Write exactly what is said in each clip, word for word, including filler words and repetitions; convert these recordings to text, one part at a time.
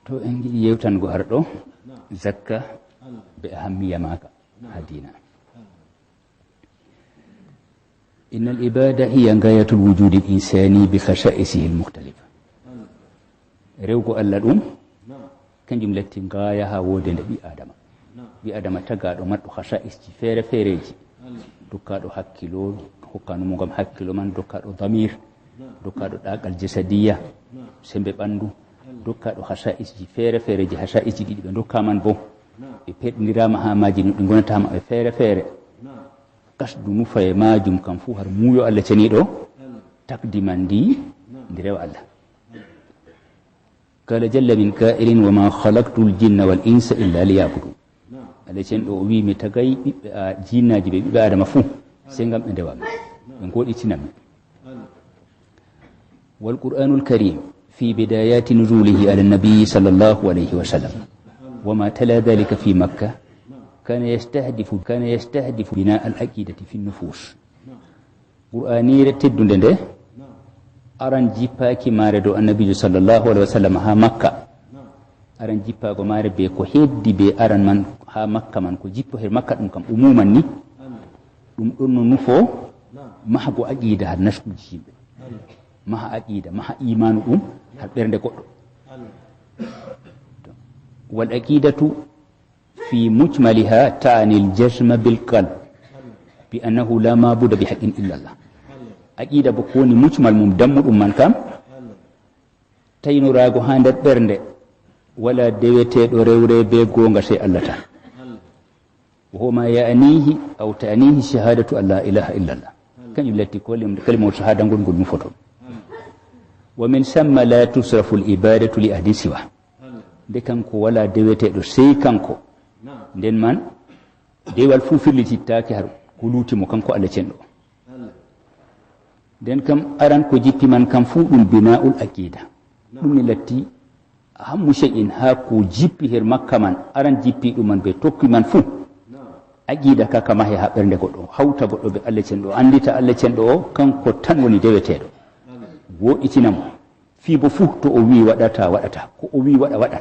To en ngiɗi yewtango har ɗo, zakka be ahammiya maaka ha diina. Innal ibada hiya gayatul wujudi insani bi khasa'isihi al mukhtalifa. Rewgo Allah ɗum, kanjum latti ngaya ha wodende ɓi Adama. Ɓi Adama tagaɗo marɗo khasa'isji fere fereji. Dokkaɗo hakkilo, hokkanu mo ngam hakkilo man, dokkaɗo damir, dokkaɗo ɗagal jasadiya, sembe ɓandu, dokkaɗo khasa'isji fere fereji, khasa'isji ɗiɗi ɓe dokka man bo. Ɓe peɗindirama ha maji no ɗi gonata maɓɓe fere fere. Kasdu nufaye majum kam fu har muuyo Allah ceniɗo takdi man ndi, ndi rewa Allah. Qala jalla min qa'ilin, "Wa ma khalaqtul jinna wal insa illa liya'budun." Allah cenɗo o wi, "Mi tagay ɓiɓɓe a-, jinnaji be ɓiɓɓe Adama fu, sey ngam ɓe ndewa mi, ɓe ngoɗitina mi." Wal Qur'anul Karim fi bidayati nuzulihi ala nabi sallallahu alayhi wa sallam, wa ma tala dhalika fi Makka, kana yastahdifu, kana yastahdifu bina al aqidati fi nufus. Qur'anire teddunde nde, aran jippaaki mare dow Annabiijo sallallahu alaihi wasallam haa Makka. Aran jippago mare be ko heddi be aran man haa Makka man, ko jippo her Makka ɗum kam umuman ni, ɗum ɗon no nufo mahgo aqida har naskuji yimɓe. Maha aqida, maha imanu ɗum har ɓernde goɗɗo. Wal aqidatu fi mujmaliha ta'ani al-jazma bil qalb bi annahu la ma'buda bi haqqin illa Allah. Aqida bo ko woni mujmal mum, dammuɗum man kam, taynorago ha nder ɓernde, wala deweteɗo rewre be gonga sey Allah tan. Wa huwa ma ya'nihi aw ta'nihi shahadatu an la ilaha illa Allah. Kanjum latti ko lim-, kalimatu shahada ngol ngol nufoto. Wa min samma la tusrafu al-ibadatu li ahadin siwa. Nde kanko wala deweteɗo sey kanko. Nden man, dewal fuu firlitittaake har ko luuti mo kanko Allah cenɗo. Nden kam aran ko jippi man kam fuu ɗum bina'ul aqida. Ɗum ne latti hammu shay'in, haa ko jippi her Makka man, aran jippi ɗum man be tokki man fuu. Aqida ka, ka mahe haa ɓernde goɗɗo, hawta goɗɗo be Allah cenɗo, andita Allah cenɗo o, kanko tan woni deweteɗo. Woɗɗitina mo. Fii bo fuu to o wi'i waɗata, waɗata. Ko o wi'i waɗa, waɗa.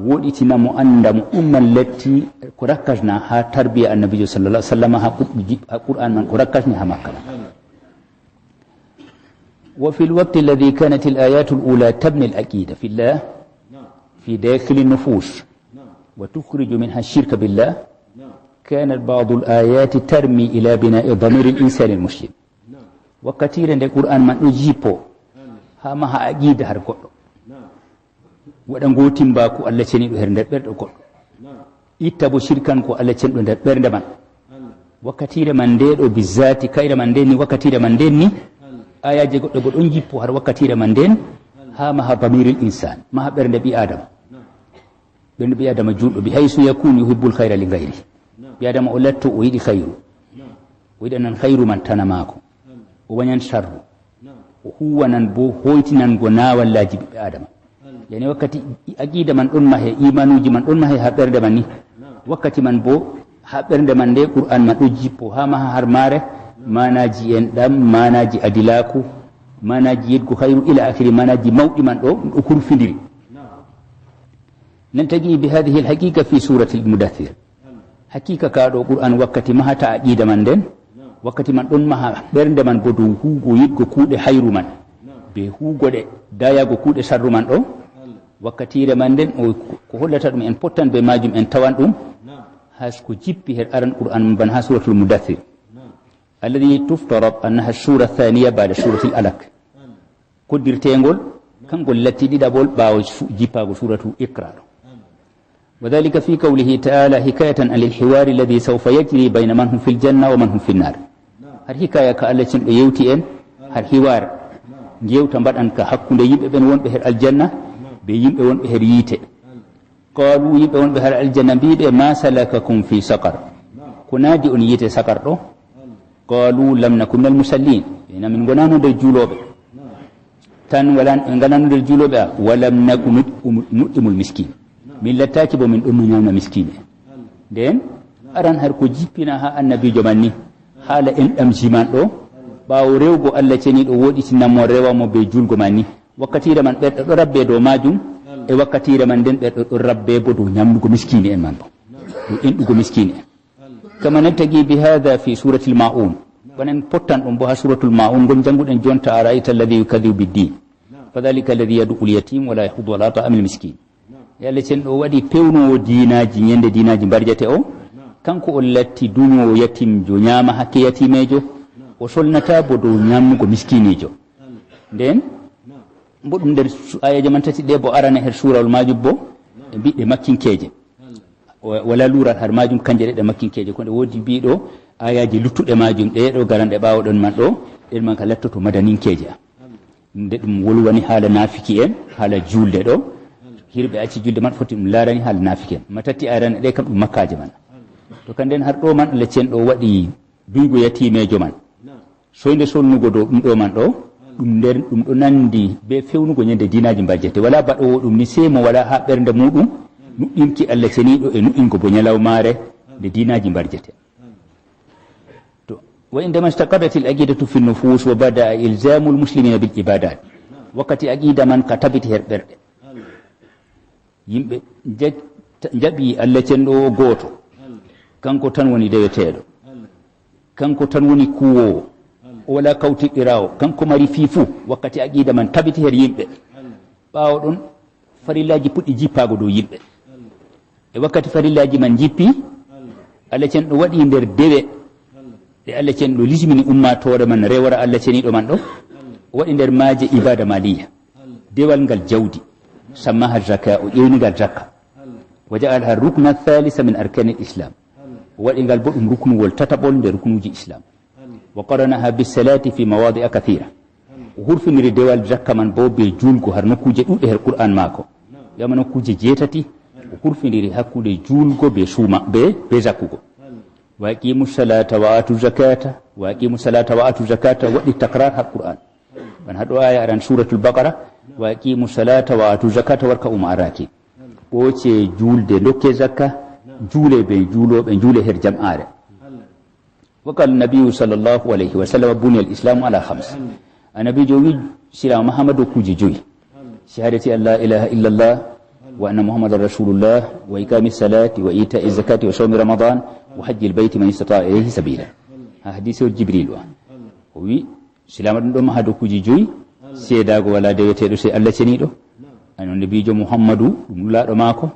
Woɗɗitina mo, anda mo, ɗum man latti ko rakkasna haa tarbiya Annabiijo sallallahu alaihi wasallam, haa Qur-, haa Qur'an man ko rakkasni haa Makka man. Wa fil waqti alladhi kanat al ayatu al ula tabni al aqida fillah fi dakhil an nufus wa tukhriju minha ash shirka billah, kanat ba'du al ayati tarmi ila bina'i damir al insani al muslim. Wakkatire nde Qur'an man ɗo jippo, haa maha aqida har goɗɗo. Waɗa ngoo timba ko Allah ceniɗo her nder ɓerɗe goɗɗo. Itta bo shirkan ko Allah cenɗo nder ɓernde man. Wakkatire man nde ɗo bizzati, kayre man nde ni, wakkatire man nde ni, ayaje goɗɗe bo ɗon jippo har wakkatire man nden, haa maha damiril insan, maha ɓernde ɓi Adama. Ɓernde ɓi Adama juulɗo, bi haysu yakun yuhibbul khayra li ghayri. Ɓi Adama o latto o yiɗi khayru. O yiɗanan khayru man tana maako. O wañan sharru. O huwanan bo hoytinango nawallaji ɓiɓɓe Adama. Yani wakkati i-, aqida man ɗon mahe, imanuji man ɗon mahe ha ɓernde man ni. Wakkati man bo ha ɓernde man nde Qur'an man ɗo jippo ha maha har mare, manaji en ɗam, manaji adilaku, manaji yedgo khayru ila akhiri, manaji mawɗi man ɗo, ɗo kurfindiri. Naltaqi bi hadhihi al-haqiqa fi surati al-Mudaththir. Haqiqa ka ɗo Qur'an wakkati mahata aqida man nden, wakkati man ɗon maha ɓernde man bo dow huugo yiɗgo kuuɗe hayru man, be huugo ɗe dayago kuuɗe sarru man ɗo, wakkatire man nden o ko hollata ɗum en pottan be majum en tawan ɗum, has ko jippi her aran Qur'an man bana ha suratul Mudaththir. Alladhi tuftarad annaha sura thaniya ba'da suratil Alaq. Koddirtengol, kangol latti ɗiɗaɓol ɓaawo su-, jippaago suratu Iqra ɗo. Wa dhalika fi qawlihi ta'ala hikayatan anil hiwari alladhi sawfa yajri bayna man hum fil janna wa man hum fin nar. Har hikaya ka Allah cenɗo yewti en, har hiwar, ngewta mbaɗan ka hakkunde yimɓe ɓen wonɓe her aljanna, be yimɓe wonɓe her yiite. Qalu, yimɓe wonɓe har aljanna mbiɓe, "Ma salakakum fi saqar?" Ko naadi on yiite saqar ɗo? Qalu, "Lam naku minal musallin." Ɓe na min ngonano nder juulooɓe. Tan wala, ɓe ngonano nder juulooɓe, a, "Wa lam naku nut-, umu-, nut'imul miskin." Min lattaaki bo min ɗon no nyamna miskiin en. Nden, aran har ko jippina ha annabiijo man ni. Haala en ɗam jiman ɗo, ɓaawo rewgo Allah ceniiɗo woɗɗitina mo rewa mo be juulgo man ni. Wakkatire man ɓerɗe ɗo rabbe dow majum, E wakkatiire man nden, ɓe ɗo, ɗo rabbe bo dow nyamnugo miskiini en man bo. Dow enɗugo miskiini en. Kama nabtagi bi hadha fi suratil Ma'un. Bana en pottan ɗum bo ha suratul Ma'un, ngon jannguɗen jonta, "Ara'aita alladhi yukadhibu bid-din. Fadhalika alladhi yad'u al-yatim wa la yahuddu ala ta'amil miskin." E Allah cenɗo o waɗi pewnoowo diinaaji, nyande diinaaji mbarjate o. Kanko o latti duñoowo yatimjo, nyaama hakke yatimeejo. O solnata bo dow nyamnugo miskiiniijo. Nden, mboɗum nder su-, aayeeje man tati ɗe bo arana her suurawol maajum bo, e mbiɗe makkinkeeje. Wa-, wala luural har maajum, kanje ɗe ɗe makkinkeeje. Ko nde woodi mbiɗo aayaaji luttuɗe maajum ɗe ɗo garanɗe ɓaawo ɗon man ɗo, ɗen man ka lattoto madaninkeeje. Nde ɗum wolwani haala naafiki en, haala juulde ɗo, hirɓe acci juulde man foti ɗum laarani haala naafiki en. Ma tati arana ɗe kam ɗum makkaaje man. To kanden har ɗo man Allah cenɗo waɗi duygo yatimeejo man. Soynde solnugo dow ɗum ɗo man ɗo, ɗum nder, ɗum ɗo nandi be fewnugo nyande diinaaji mbarjate. Wala baɗoowo ɗum ni sey mo wala ha ɓernde muɗum nuɗɗinki Allah ceniiɗo e nuɗɗingo bo nyalawmaare nde diinaaji mbarjate. To, wa indama istaqarratil aqidatu fi nufus wa bada'a ilzamul muslimina bil ibadat. Wakkati aqida man ka tabiti her ɓerɗe. Yimɓe nja-, njaɓi Allah cenɗo o gooto. Kanko tan woni deweteeɗo. Kanko tan woni kuwoowo. O wala kawtiɗɗiraawo. Kanko mari fii fuu. Wakkati aqida man tabiti her yimɓe. Ɓaawo ɗon, farillaaji puɗɗi jippaago dow yimɓe. E wakkati farillaaji man jippi, Allah cenɗo waɗi nder dewe ɗe Allah cenɗo lismini ummaatoore man rewora Allah ceniiɗo man ɗo. O waɗi nder maaje ibada maliya. Dewal ngal jawdi, sammaha zaka, o ƴewni ngal zakka. Wa ja'alaha rukna thalisa min arkanil islam. O waɗi ngal bo ɗum ruknuwol tataɓol nder ruknuuji islam. Wa qaranaha bis salati fi mawadi'a kathira. O hurfiniri dewal zakka man bo be juulgo har nokkuuje ɗuɗɗe her Qur'an maako. Wiyama nokkuuje jeetati, o hurfiniri hakkunde juulgo be suuma, be, be zakkugo. Wa aqimu salata wa atu zakata, wa aqimu salata wa atu zakata, waɗi takrar har Qur'an. Bana haɗo aya aran suratul Baqara, "Wa aqimu salata wa atu zakata warka'u ma'a raki'in." Ɓooce juulde, ndokke zakka, juule be juulooɓe, juule her jam'aare. Wa qala nabiyyu sallallahu alayhi wa sallam, "Buniyal islamu ala khams." Annabiijo wi, Silaama Muhammadu kuuje joyi. Shahadati an la ilaha illallah, wa anna Muhammadan rasulullah, wa iqami salati, wa ita'i zakati, wa sawmi ramadan, wa hajjil bayti man istata'a ilayhi sabila. Ha hadisi o Jibril wa. O wi, Silaama ɗum ɗo maha dow kuuje joyi, seedaago wala deweteeɗo sey Allah ceniiɗo. Annabiijo Muhammadu, ɗum nulaaɗo maako,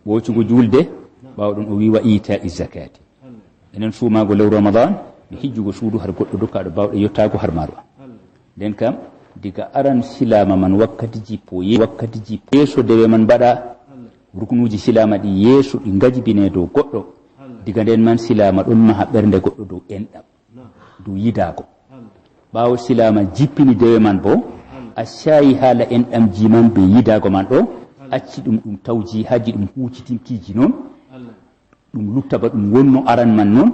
ɓoocugo juulde, ɓaawo ɗum o wi, "Wa ita'i zakati." Enen suumaago lewru Ramadan, mi hijjugo suudu har goɗɗo dokkaaɗo baawɗe yottaago har maaru. Nden kam, diga aran silaama man wakkati jippo ye-, wakkati jippo yeeso dewe man mbaɗa, ruknuuji silaama ɗi yeeso ɗi ngajibine dow goɗɗo. Diga nden man silaama ɗon maha ɓernde goɗɗo dow enɗam. Dow yidaago. Ɓaawo silaama jippini dewe man bo, a shayi haala enɗamji man be yidaago man ɗo, acci ɗum ɗum tawji haji ɗum huucitinkiiji non, ɗum lutta ba ɗum wonno aran man non,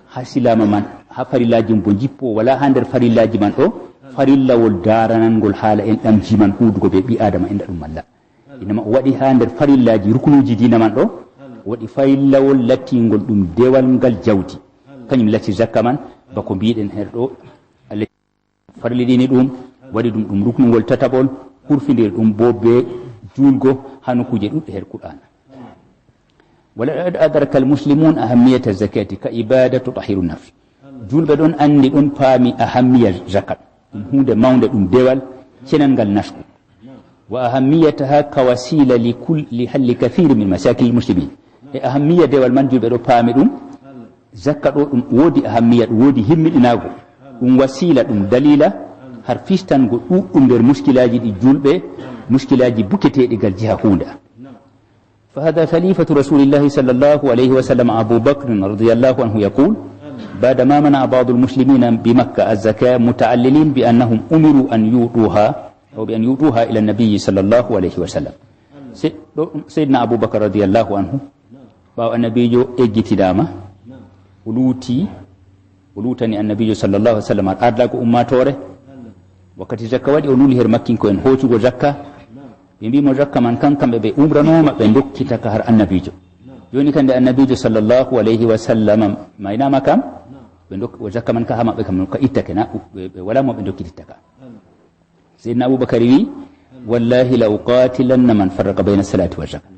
ha silaama man, ha farillaaji bo jippo, wala ha nder farillaaji man ɗo, farillawol daaranangol haala enɗamji man huudugo be ɓi Aadama enɗa ɗum malla. Inama o waɗi ha nder farillaaji ruknuuji diina man ɗo, o waɗi farillawol lattingol ɗum dewal ngal jawdi. Kañum latti zakka man, bako mbiɗen her ɗo, Allah farlidini ɗum, waɗi ɗum ɗum ruknungol tataɓol, hurfindiri ɗum bo be juulgo ha nokkuuje ɗuɗɗe her Qur'aana. Wa laqad adraka al-muslimun ahammiyata zakati ka ibada tutahhiru nafs. Julɓe ɗon andi, ɗon paami ahammiya zakat. Ɗum huunde mawnde, ɗum dewal cenangal nasku. Wa ahammiyataha ka wasila li kul-, li halli kathiri min mashakil muslimin. E ahammiya dewal man, julɓe ɗo paami ɗum. Zakka ɗo ɗum woodi ahammiya, ɗum woodi himmiɗinaago. Ɗum wasila, ɗum dalila har fistango ɗuɗɗum nder muskilaaji ɗi julɓe, muskilaaji buketeeɗi gal jiha huunda. فهذا خليفة رسول الله صلى الله عليه وسلم أبو بكر رضي الله عنه يقول: بعدما منع بعض المسلمين بمكة الزكاة متعللين بأنهم أمروا أن يؤتوها أو بأن يؤتوها إلى النبي صلى الله عليه وسلم. Se-, ɗo, Seydina Abubakar radiyallahu anhu, ɓaawo annabiijo eggitinaama, o luuti, o luutani annabiijo sallallahu alaihi wasallam ardaago ummaatoore. Wakkati zakka waɗi, o nuli her makkinko en hoocugo zakka. Ɓe mbii mo zakka man kan, kamɓe ɓe umranooma ɓe ndokkita ka har annabiijo. Jooni kan nde annabiijo sallallahu alaihi wasallam maynaama kam, ɓe ndok-, o zakka man ka ha maɓɓe kam ka ittake na, ɓe, ɓe wala mo ɓe ndokkititta ka. Seydina Abubakar wi, Wallahi la uqatilanna man farraqa bayna salati wa zaka.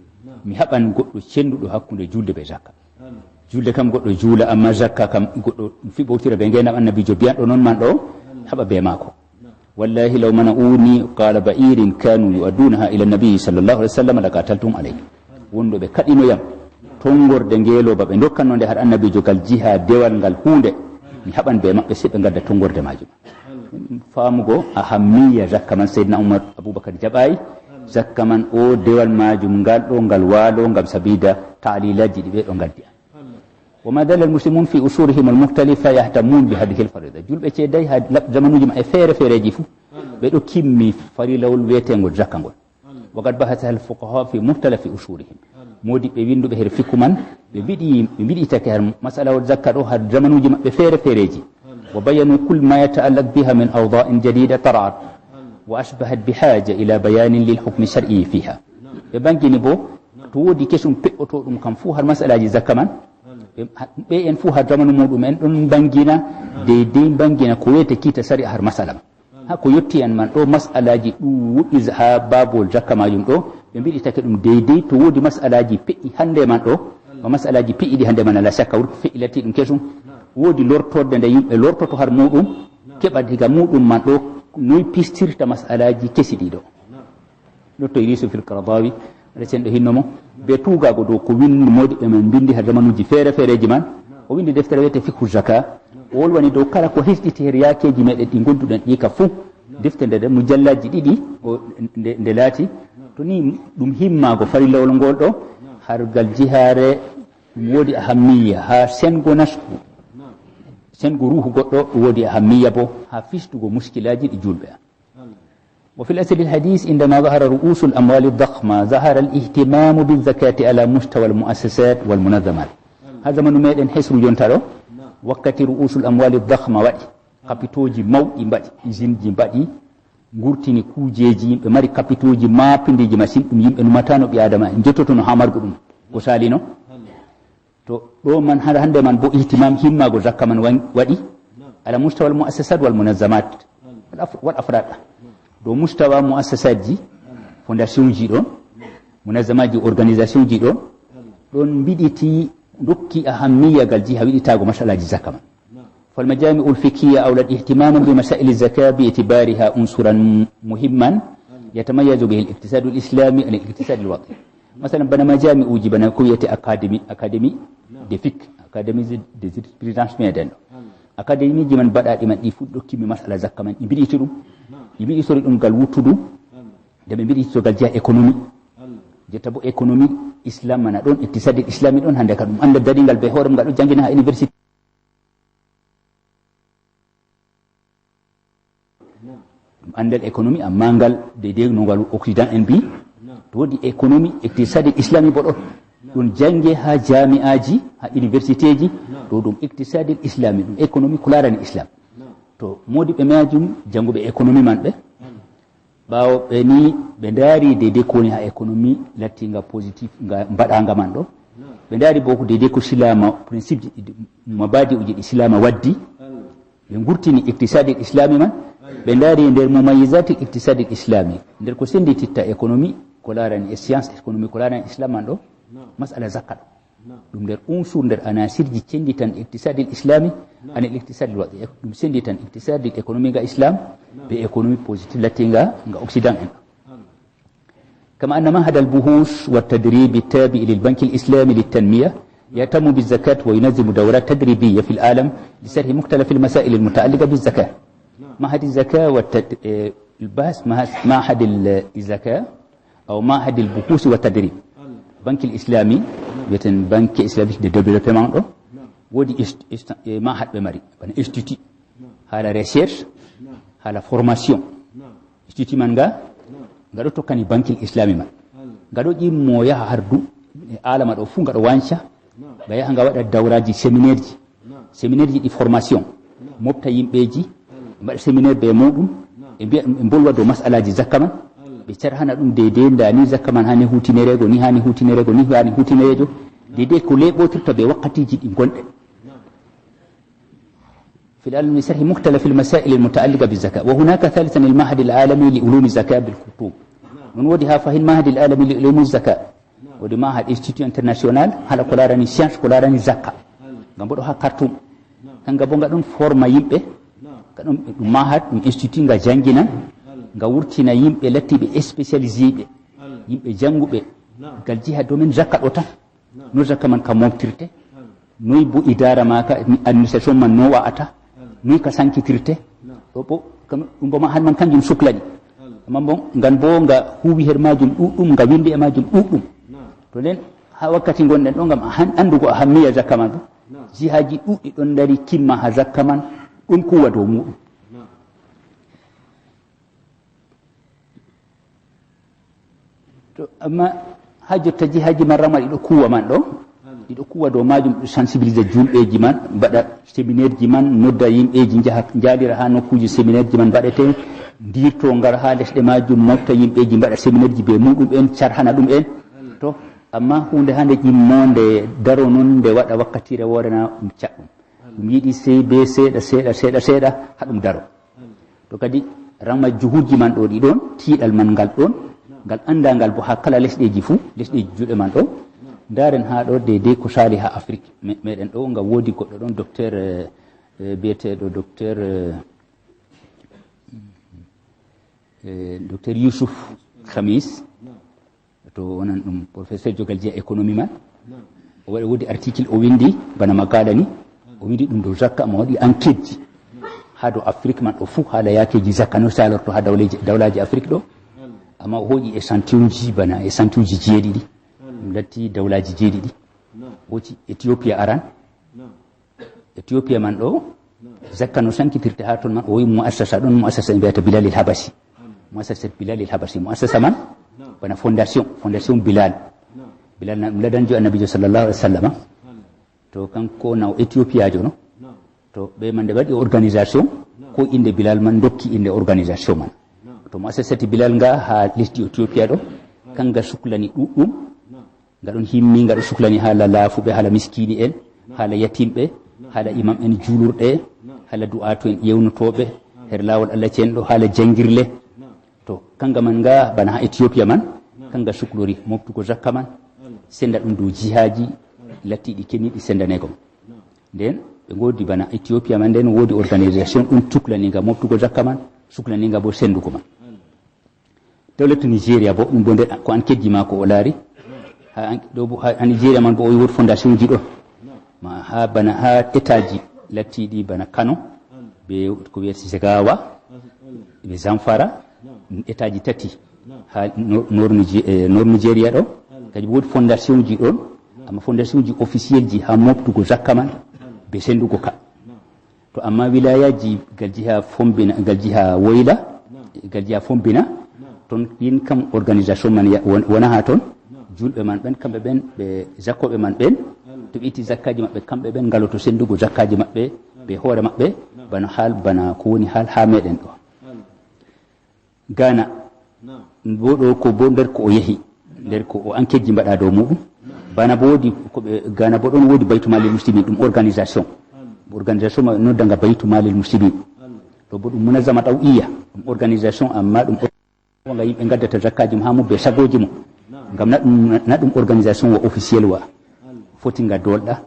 Mi haɓan goɗɗo cenduɗo hakkunde julde be zakka. Julde kam goɗɗo juula, amma zakka kam goɗɗo fi ɓowtira be ngenam annabijo biyanɗo non man ɗo, haɓa be maako. Wallahi law mana'uni qala ba'irin kanu yu'addunaha ila nabi sallallahu alaihi wasallam laqataltum alayhi. Wonɗo ɓe kaɗinoyam tongorde ngeloba ɓe dokkannonde har annabijo gal jiha dewal ngal hunde, mi haɓan be maɓɓe se ɓe gadda tongorde majum. Famugo ahammiya zakka man, Sayyidina Umar, Abubakar jaɓayi zakka man, o dewal majum ngal ɗo ngal walo ngam sabida ta'lilaji ɗi ɓe ɗo gaddi. وما زال المسلمون في أصولهم المختلفة يهتمون بهذه الفريضة. Julɓe ceeday ha lab-, zamanuji maɓɓe feere feereji fu ɓe ɗo kimmi farilawol wiyetengol zakka ngol. وقد بحثها الفقهاء في مختلف أصولهم. Modiɓɓe winduɓe her fiku man ɓe mbiɗi, ɓe mbiɗitake har masalawol zakka ɗo har zamanuji maɓɓe feere feereji. وبينوا كل ما يتعلق بها من أوضاع جديدة طرأت وأصبحت بحاجة إلى بيان للحكم الشرعي فيها. Ɓe bangini bo to wodi kesum peɓɓotoɗum kam fu har masalaji zakka man, ɓe, ɓe en fu har zamanu muɗum en ɗon bangina deydey bangina ko wiyete kiita sari'a har masala man. Ha ko yotti en man ɗo masalaji ɗuɗɗi ha babol zakka majum ɗo, ɓe mbiɗitake ɗum deydey. To wodi masalaji peƴƴi hande man ɗo, ma masalaji peƴƴiɗi hande man ala shakka wurko feƴƴi latti ɗum kesum. Wodi lortorde nde yimɓe lortoto har muɗum, keɓa diga muɗum man ɗo noy pistirta masalaji kesi ɗiɗo. Docteur Yusuf il Qaradawi, aɗa senɗo hinno mo, be tugago dow ko win-, modiɓɓe men mbindi ha zamanuji feere feereji man. O windi deftere wiyete Fiqhu Zaka. O wolwani dow kala ko hisɗiti her yakeji meɗen ɗi gonduɗen ɗi ka fuu. Defte nde, nde mujallaji ɗiɗi o, nde, nde laati. To ni ɗum himmago farillawol ngol ɗo, hargal jihaare ɗum wodi ahammiya ha sengo nasku. Sengo ruhu goɗɗo ɗum wodi ahammiya bo ha fistugo muskilaji ɗi julɓe. وفي الأسد الحديث عندما ظهر رؤوس الأموال الضخمة ظهر الاهتمام بالزكاة على مستوى المؤسسات والمنظمات. Ha zamanu meɗen hesru jonta ɗo, wakkati ru'usul amwali dakhma waɗi, kapitooji mawɗi mbaɗi, usine ji mbaɗi, ngurtini kuujeji, yimɓe mari kapitooji maapindiiji masin, ɗum yimɓe numatano ɓi adama en jottotono ha margo ɗum ko salino. To ɗo man hande, hande man bo ihtimam himmago zakka man wan-, waɗi ala mustawa al muassasat wal munazzamat wal af-, wal afrad. Dow mustawa muassasat ji, fondation ji ɗon, munazzamat ji, organisation ji ɗon, ɗon mbiɗiti dokki ahammiya gal jiha wiɗitago masalaji zakka man. فالمجامع الفقهية أولت اهتماما بمسائل الزكاة باعتبارها عنصرا مهما يتميز به الاقتصاد الإسلامي عن الاقتصاد الوطني. Masalan, bana majami'uji, bana ko wiyete académie, académie de fiqh, académie de jurisprudence meɗen ɗo. Académie ji man baɗaɗi man ɗi fuɗɗo kimmi masala zakka man, ɗi mbiɗiti ɗum, ɗi mbiɗitori ɗum gal wuttudu, nde ɓe mbiɗito gal jeya économie. Jetta bo économie islam mana ɗon, iqtisadil islami ɗon, hande ka ɗum anda daringal be hoore mum, ngal ɗo jangina ha université. Ɗum andal économie, amma ngal daidai no ngal Occident en mbi, to wodi économie, iqtisadil islami bo ɗon. Ɗum jange ha jami'aji, ha université ji, to ɗum iqtisadil islami, ɗum économie ko larani islam. To modiɓɓe majum janguɓe économie man ɓe, ɓawo ɓe ni ɓe ndaari daidai ko woni ha économie lattinga positif nga mbaɗanga man ɗo. Ɓe ndaari bo ko daidai ko silama principe ji ɗi, mabadi uji ɗi silama waddi. Ɓe ngurtini iqtisadil islami man. Ɓe ndaari nder mumayyizatil iqtisadil islami, nder ko sendititta économie ko larani e science économie ko larani islam man ɗo, masala zakka ɗo. Ɗum nder unsur, nder anasirji cenditan iqtisadil islami anil iqtisadil wadi. Ɗum senditan iqtisadil économie nga islam be économie positive lattinga nga Occident en. كما أن معهد البحوث والتدريب التابع للبنك الإسلامي للتنمية يهتم بالزكاة وينظم دورات تدريبية في العالم لشرح مختلف المسائل المتعلقة بالزكاة. معهد الزكاة والتد-، إيه، البحث، معهد، معهد ال-، الزكاة أو معهد البحوث والتدريب. Bankil Islami, wi'eten Banque Islamique de Développement ɗo, wodi ist-, ist-, eh, mahad ɓe mari, bana institut, hala recherche, hala formation. Institut man nga, nga ɗo tokkani Bankil Islami man. Nga ɗo ƴimmo yaha har du-, e alama ɗo fu nga ɗo wanca, nga yaha nga waɗa dawraji, séminaire ji, séminaire ji ɗi formation, mofta yimɓeji, ɓe mbaɗa séminaire be muɗum, ɓe mbiya ɗum, ɓe mbolwa dow masalaji zakka man, ɓe carhana ɗum daidai nda ni zakka man hani hutinereego, ni hani hutinereego, ni hani hutinereejo, daidai ko leɓotirta be wakkatiji ɗi gonɗe. في العالم لشرح مختلف المسائل المتعلقة بالزكاة. وهناك ثالثا المعهد العالمي لعلوم الزكاة بالخرطوم. Ɗum woodi haa fahin Mahadil Alami li Ulumu Zaka. Woodi Mahad Institut International, hala ko laarani science, ko laarani zakka. Ngam mboɗo haa Khartoum. Kanga bo nga ɗon forma yimɓe, nga ɗon ɗum Mahad, ɗum institut nga janginan, nga wurtina yimɓe lattiiɓe spécialisé ɓe, yimɓe janguɓe, ngal jiha domaine zakka ɗo tan. No zakka man ka moftirte, noy bo idara ma ka administration man no wa'ata, noy ka sankitirte. Ɗo bo kam ɗum bo ma han man kanjum suklani. Amma bo ngan bo nga huwi her majum ɗuɗɗum, nga windi e majum ɗuɗɗum. To nden ha wakkati gonɗen ɗo ngam a han andugo a hammiya zakka man bo. Jihaji ɗuɗɗi ɗon dari kimma ha zakka man ɗon kuwa dow muɗum. To amma ha jotta jihaji man rama ɗiɗo kuwa man ɗo, ɗiɗo kuwa dow majum, ɗo sensibilisa julɓeji man, mbaɗa séminaire ji man, nodda yimɓeji, jaha jaalira ha nokkuji séminaire ji man mbaɗete, dirto ngar ha lesɗe majum, mofta yimɓeji, mbaɗa séminaire ji be muɗum en, carhana ɗum en. To amma hunde hande ƴimmonde daro non nde waɗa wakkatire woore na ɗum caɗɗum. Ɗum yiɗi sey be seeɗa seeɗa seeɗa seeɗa ha ɗum daro. To kadi rama juhuji man ɗo ɗi ɗon, tiiɗal man ngal ɗon, ngal andangal bo ha kala lesɗeji fuu, lesɗeji juuɗe man ɗo. Ndaren ha ɗo deydey ko sali ha Afrique me- meɗen ɗo, ngam woodi goɗɗo ɗon docteur, eh, eh, biyeteɗo docteur, eh, eh, docteur Youssouf Khamis. To wonan ɗum professeur jogal jiya économie man. O waɗi woodi article o windi bana makala ni. O windi ɗum dow zakka, amma waɗi enquête ji ha dow Afrique man ɗo fuu, hala yakeji zakka no salorto ha dawleji, dawlaji Afrique ɗo. Amma o hoƴi échantillon ji bana échantillon ji jeeɗiɗi. Ɗum latti dawlaji jeeɗiɗi. Hoci Ethiopia aran. Ethiopia man ɗo, zakka no sankitirte ha ton man, o wi muassasa ɗon, muassasa ɓe mbiyata Bilal el Habasi. Muassasa Bilal el Habasi, muassasa man bana fondation, fondation Bilal. Bilal na ɗum ladanjo annabijo sallallahu alaihi wasallama. To kanko na o Ethiopiajo no. To ɓe man nde waɗi organisation, ko inde Bilal man dokki inde organisation man. To muassasati Bilal nga ha lesdi Ethiopia ɗo, kanga suklani ɗuɗɗum. Nga ɗon himmi, nga ɗo suklani hala laafuɓe, hala miskini en, hala yatimɓe, hala imam en julurɗe, hala du'atu en yewnotoɓe her lawol Allah cenɗo, hala jangirle. To kanga man nga bana ha Ethiopia man, kanga suklori moftugo zakka man, senda ɗum dow jihaji lattiɗi keniɗi sendanego. Nden ɓe ngodi bana Ethiopia man, nden wodi organisation ɗum suklani nga moftugo zakka man, suklani nga bo sendugo man. Dawlatu Nigeria bo, ɗum bo nder ko an keddi ma ko o laari. Ha an, ɗo bo, ha, ha Nigeria man bo o wodi fondation ji ɗon. Ma ha bana ha etaji lattiɗi bana Kano, be ko wiyete Jigawa, be Zamfara, ɗum etaji tati ha nor, nor, Nige- eh, nor Nigeria ɗo. Kadi bo wodi fondation ji ɗon, amma fondation ji officiel ji ha moftugo zakka man, be sendugo ka. To amma wilayaji gal jiha Fombina, gal jiha Woyla, gal jiha Fombina, ton ɗin kam organisation man ya- won- wona ha ton. Julɓe man ɓen, kamɓe ɓen, ɓe zakkoɓe man ɓen, to ɓe itti zakkaji maɓɓe, kamɓe ɓen ngaloto sendugo zakkaji maɓɓe be hoore maɓɓe, bana hal, bana ko woni hal ha meɗen ɗo. Ghana, bo ɗo ko bo nder ko o yehi, nder ko o enquête ji mbaɗa dow muɗum. Bana bo wodi ko ɓe Ghana bo ɗon wodi Baytu Malil Muslimin, ɗum organisation. Organisation ma noddanga Baytu Malil Muslimin. Ɗo bo ɗum munazama ɗaw iya, ɗum organisation, amma ɗum or- nga yimɓe ngaddata zakkaji mo ha mum be sagoji mo. Ngam na ɗum, na ɗum organisation wa officiel wa. Foti nga dolɗa.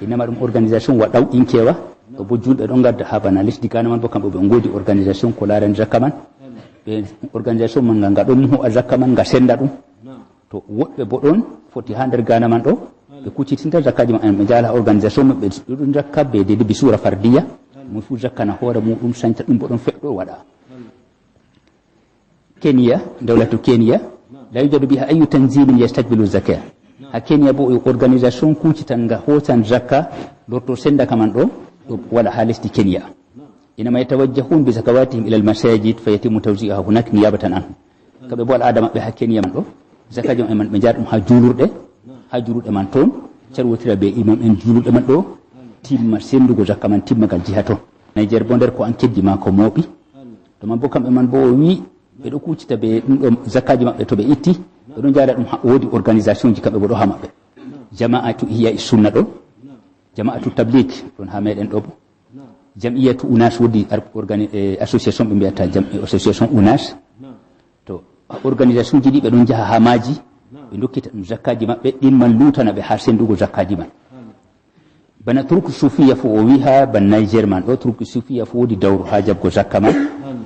Inama ɗum organisation wa ɗaw inkewa. Ɗo bo julɓe ɗon ngadda ha bana lesdi Ghana man bo kamɓe ɓe ngodi organisation ko larani zakka man. Ɓe organisation man nga, nga ɗon muho'a zakka man, nga senda ɗum. To woɗɓe bo ɗon foti ha nder Ghana man ɗo, ɓe kuccitinta zakkaji maɓɓe, ɓe jala organisation maɓɓe ɗuɗɗum zakka be dede bi sura fardiya. Mo fu zakka na hoore muɗum, sanca ɗum bo ɗon feɗɗo waɗa. Kenya, dawlatu Kenya, la yujadu biha ayu tanzimin yastakbilu zakat. Ha Kenya bo e organisation kuccitan nga hosan zakka, lorto senda ka man ɗo, ɗo wala ha lesdi Kenya. Inama yatawajjahun bi zakawatihim ila al masajid fa yatimu tawzi'uha hunak niyabatan anhu. Kamɓe bo al'ada maɓɓe ha Kenya man ɗo, zakkaji maɓɓe man ɓe njaha ɗum ha julurɗe, ha julurɗe man ton, carwotira be imam en julurɗe man ɗo, timma sendugo zakka man timmagal jiha ton. Niger bo nder ko an keddi ma ko mooɓi. To man bo kamɓe man bo o wi, ɓe ɗo kuccita be ɗum ɗo zakkaji maɓɓe to ɓe itti, ɓe ɗo njaha ɗum ha, wodi organisation ji kamɓe bo ɗo ha maɓɓe. Jama'atu Ihya Sunna ɗo, Jama'atu Tabligh ɗon ha meɗen ɗo bo. Jam'iyatu Unas wodi ar-, organi-, eh, association ɓe mbiyata jam-, eh, association Unas. To Organisation ji ɗi ɓe ɗon njaha haa maaji, ɓe ndokkita ɗum zakkaaji maɓɓe, ɗin man luutana ɓe haa senndugo zakkaaji man. Bana turki sufiya fuu o wi haa bana Niger man ɗo, turki sufiya fuu woodi dawro haa jaɓgo zakka man.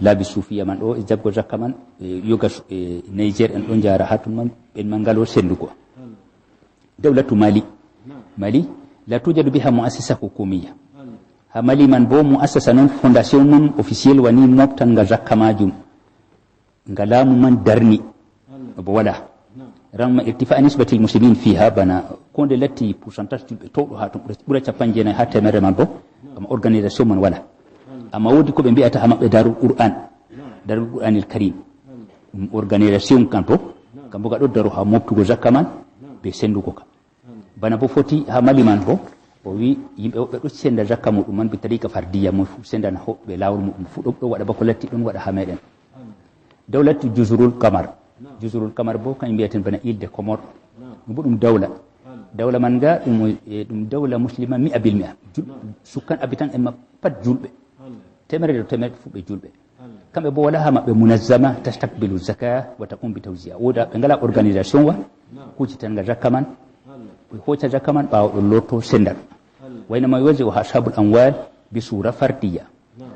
Laabi sufiya man ɗo e jaɓgo zakka man, e yoga su-, e Niger en ɗon njara haa ton man, ɓen man ngalo senndugo. Dawlatu Mali. Mali, la tujadu biha mu'assasa hukumiya. Haa Mali man boo mu'assasa non, fondation non officiel wani moftan nga zakka maajum. Nga laamu man darni. Bo wala. Ramma irtifa nisbatil muslimin fiha, bana ko nde latti pourcentage julɓe towɗo haa ton ɓura, ɓura capanɗe jeenayi haa teemerre man boo. Amma organisation man wala. Amma woodi ko ɓe mbi'ata haa maɓɓe Darul Qur'an. Darul Qur'anil Karim. Ɗum organisation kan to, kambo ga ɗo daro haa moftugo zakka man, be senndugo ka. Bana bo foti haa Mali man bo, o wi yimɓe woɓɓe ɗo sennda zakka muɗum man bi tariqa fardiya, mo fu senndan hoɓɓe laawol muɗum fu ɗo, ɗo waɗa bako latti ɗon waɗa haa meɗen. Dawlatu Juzurul Kamar. Juzurul Kamar bo kan mbiyaten bana Ile de Comores. Ɗum bo ɗum dawla. Dawla man nga ɗum, e, ɗum dawla muslima mi'a bil mi'a. Jul-, sukkan habitan en ma pat julɓe. Teemerre dow teemerre fu ɓe julɓe. Kamɓe bo wala haa maɓɓe munazzama tastakbilu zaka wa taqum bi tawzi'a. Woda ɓe ngala organisation wa, kucitanga zakka man, ɓe hooca zakka man ɓaawo ɗon lorto sennda ɗum. Wa innama yuwazzi'uha ashabul amwal bi sura fardiya.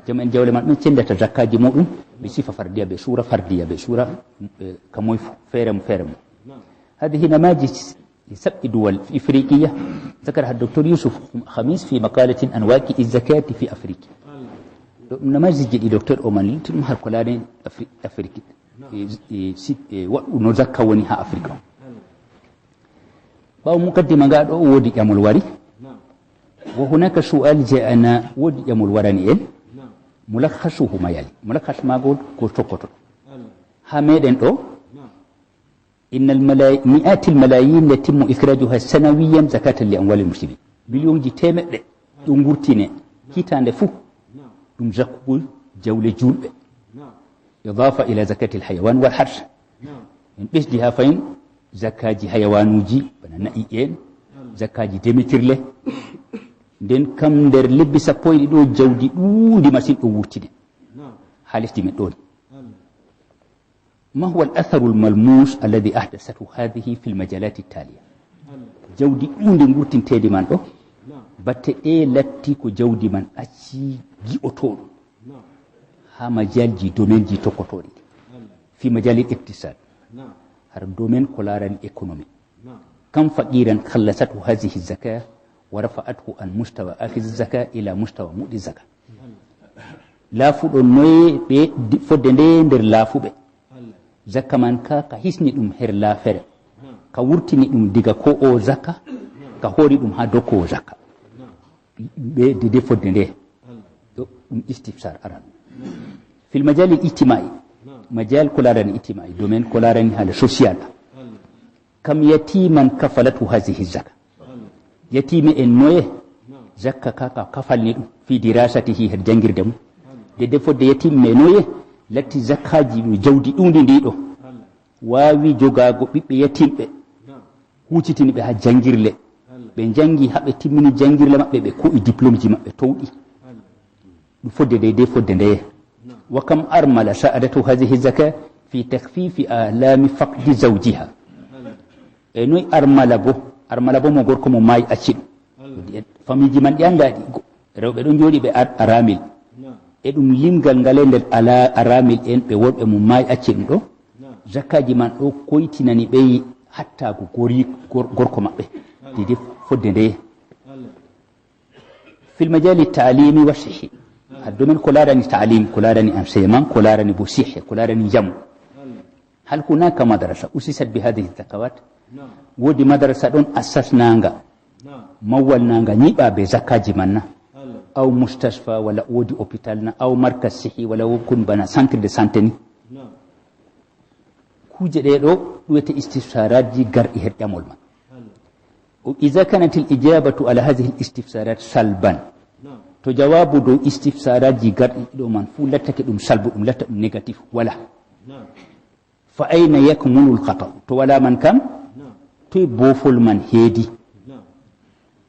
Jom en jawle man ɓen senndata zakkaaji muɗum bi sifa fardiya, be sura fardiya, be sura, eh, ka moy fu, feere mum, feere mum. Hadhihi namazij sab'i duwal ifriqiya, zakaraha Doktor Yusuf Khamis fi maqalatin an waqi'i zakati fi Afrika. Ɗo ɗum namaziji ɗi Doktor Oman lilti ɗum har ko laarani Afri-, Afriki. E, e, si-, e, waɗu no zakka woni haa Afrika. Ɓaawo mukaddima nga ɗo woodi ƴamol wari. Wa hunaka su'al ja'ana, woodi ƴamol warani en. Mulakhasuhu mayal. Mulakhas maagol ko tokkoto. Haa meɗen ɗo, innal malay-, mi'atil malayin yatimmu ikhrajuha sanawiyan zakatan li amwalil muslimin. Miliyonji teemeɗɗe ɗo ngurtine hitaande fuu. Ɗum zakkugol jawle julɓe. Idafa ila zakatil hayawan wal harsa. En ɓesdi haa fahin zakkaaji hayawanuuji, bana na'i en, zakkaaji demetirle. Nden kam nder lebbi sappo e ɗiɗo jawdi ɗuundi masin ɗo wurtine haa lesdi men ɗoon. Ma huwa al-atharu al-malmus alladhi ahdathathu hadhihi fi al-majalati at-taliya? Jawdi ɗuundi ngurtinteedi man ɗo, batte ɗe latti ko jawdi man acci gi'otooɗo haa majalji, domaine ji tokkotooɗi. Fi majali al-iqtisad, har domaine ko laarani économie. Kam faqiran khallasathu hadhihi zaka wa rafa'athu an mustawa akhizi zaka ila mustawa mu'ti zaka. Laafuɗo noye ɓe di-, fodde nde nder laafuɓe? Zakka man ka, ka hisni ɗum her laafere. Ka wurtini ɗum diga ko o zakka, ka hori ɗum haa dokko o zakka. Ɓe dede fodde nde. Ɗo ɗum istifsar aran. Fil majali ijtimai, majal ko laarani ijtimai, domaine ko laarani haala social. Kam yatiman kafalatu hazihi zaka. Yatiime en noye zakka ka, ka kafalni ɗum fi dirasatihi her janngirde mum. Dede fodde yatiime noye latti zakkaaji ɗum jawdi ɗuundi ndi ɗo. Waawi jogaago ɓiɓɓe yatiimɓe, huucitini ɓe haa janngirle. Ɓe njanngi haa ɓe timmini janngirle maɓɓe, ɓe ko'i diplômeji maɓɓe towɗi. Ɗum fodde dey, dey fodde ndeye. Wa kam armala sa'adatu hazihi zaka fi takhfifi alami faqdi zawjiha. E noy armala bo, armala bo mo gorko mo maayi acci ɗum. Famiiji man ɗi anndaa ɗi. Go-, rewɓe ɗon jooɗi ɓe ar-, aramil. E ɗum limgal ngale nder ala aramil en ɓe worɓe mo maayi acci ɗum ɗo. Zakkaaji man ɗo koytinani ɓe hattaago gori-, gor-, gorko maɓɓe. Dede fodde ndeye. Fil majali ta'limi wa sihhi. Haa domaine ko laarani ta'lim, ko laarani enseignement, ko laarani bo sihhi, ko laarani njamu. Hal hunaka madrasa usisat bi hadhihi zakawat? Woodi madrasa ɗon assasnaanga, mawwalnaanga, nyiɓa be zakkaaji man na? Aw mustashfa, wala woodi hôpital na? Aw markaz sihhi, wala wo-, kun bana centre de santé ni? Kuuje ɗe ɗo ɗum wiyete istifsaraji garɗi her ƴamol man. O iza kanat al ijabatu ala hadhihi al istifsarat salban. To jawaabu dow istifsaraji garɗi ɗo man fuu lattake ɗum salbu, ɗum latta ɗum négatif, wala. Fa ayna yakmunu al khata? To wala man kam, toy boofol man heedi?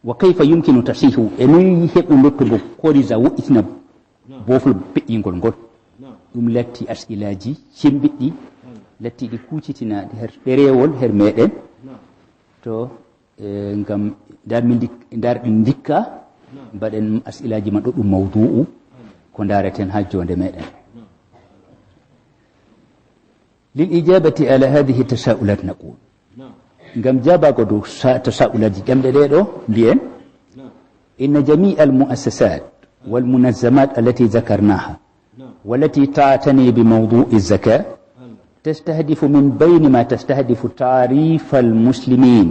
Wa kayfa yumkinu tasihu? E noy heɓo lottugo korija wo'itina boofol peƴƴingol ngol? Ɗum latti as'ilaaji cembiɗɗi Lettiiɗi kuucitinaaɗi her ɗereewol her meeɗen. To, eh, ngam ndar min ndik-, ndar ɗin ndikka, mbaɗen as'ilaaji man ɗo ɗum mawdu'u ko ndareten haa joonde meeɗen. للإجابة على هذه التساؤلات نقول. Ngam jaabago dow sa-, tasa'ulaaji ɗemɗe ɗe ɗo, mbiyen, إن جميع المؤسسات والمنظمات التي ذكرناها والتي تعتني بموضوع الزكاة تستهدف من بين ما تستهدف تعريف المسلمين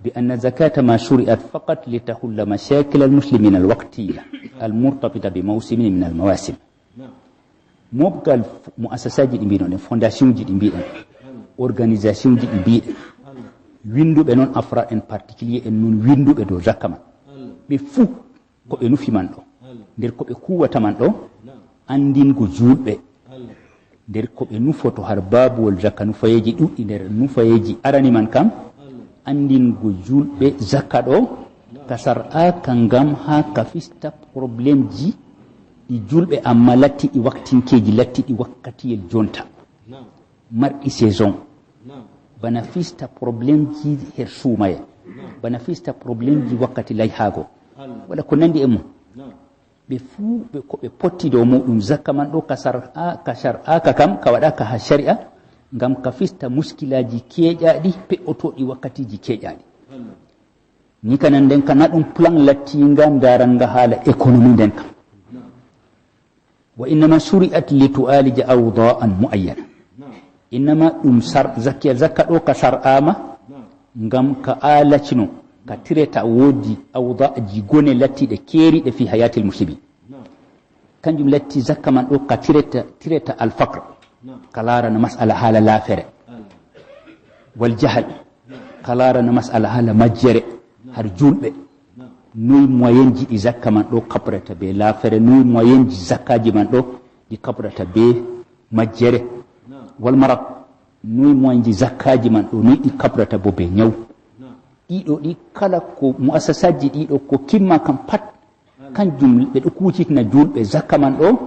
بأن الزكاة ما شرعت فقط لتحل مشاكل المسلمين الوقتية المرتبطة بموسم من المواسم. Mobgal f-, mu'assasaaji ɗi mbiɗon ɗen, fondation ji ɗi mbiɗen, organisation ji ɗi mbiɗen, winnduɓe noon afraad en, particulier en noon, winnduɓe dow zakka man, ɓe fuu ko ɓe nufi man ɗo, nder ko ɓe kuwata man ɗo, anndingo juulɓe nder ko ɓe nufoto har baabuwol zakka, nufayeeji ɗuɗɗi nder nufayeeji arani man kam, anndingo juulɓe zakka ɗo ka sar'aaka ngam haa ka fista problemji ɗi juulɓe, amma latti ɗi waktinkeeji, latti ɗi wakkatiyel jonta, marɗi saison, bana fista problemji her suumayee, bana fista problemji wakkati layhaago, wala ko nanndi e mum. Ɓe fuu ɓe ko ɓe potti dow muɗum. Zakka man ɗo ka sar'a-, ka sar'aaka kam, ka waɗaaka haa shari'a, ngam ka fista muskilaaji keeƴaaɗi, pe'otooɗi wakkatiiji keeƴaaɗi. Ni kanan nden ka na ɗum plan lattiinga ndaarannga haala économie nden kam. وإنما شرعت لتعالج أوضاعا معينة. Innama ɗum sar-, zakkiya zakka ɗo ka sar'aama ngam ka aalacino, ka tireta woodi awdaaji gone lattiiɗe keeriiɗe fi hayaatil muslimin. Kanjum latti zakka man ɗo ka tireta, tireta alfaqr, ka laarana mas'ala haala laafere. Wal jahal, ka laarana mas'ala haala majjere, har juulɓe. Noy moyenji ɗi zakka man ɗo kabrata be laafere, noy moyenji zakkaaji man ɗo ɗi kabrata be majjere. Wal marad, noy moyenji zakkaaji man ɗo, noy ɗi kabrata bo be nyaw. Ɗiɗo ɗi kala ko mu'assasaaji ɗiɗo ko kimma kam pat, kanjum ɓe ɗo kuucitina juulɓe zakka man ɗo,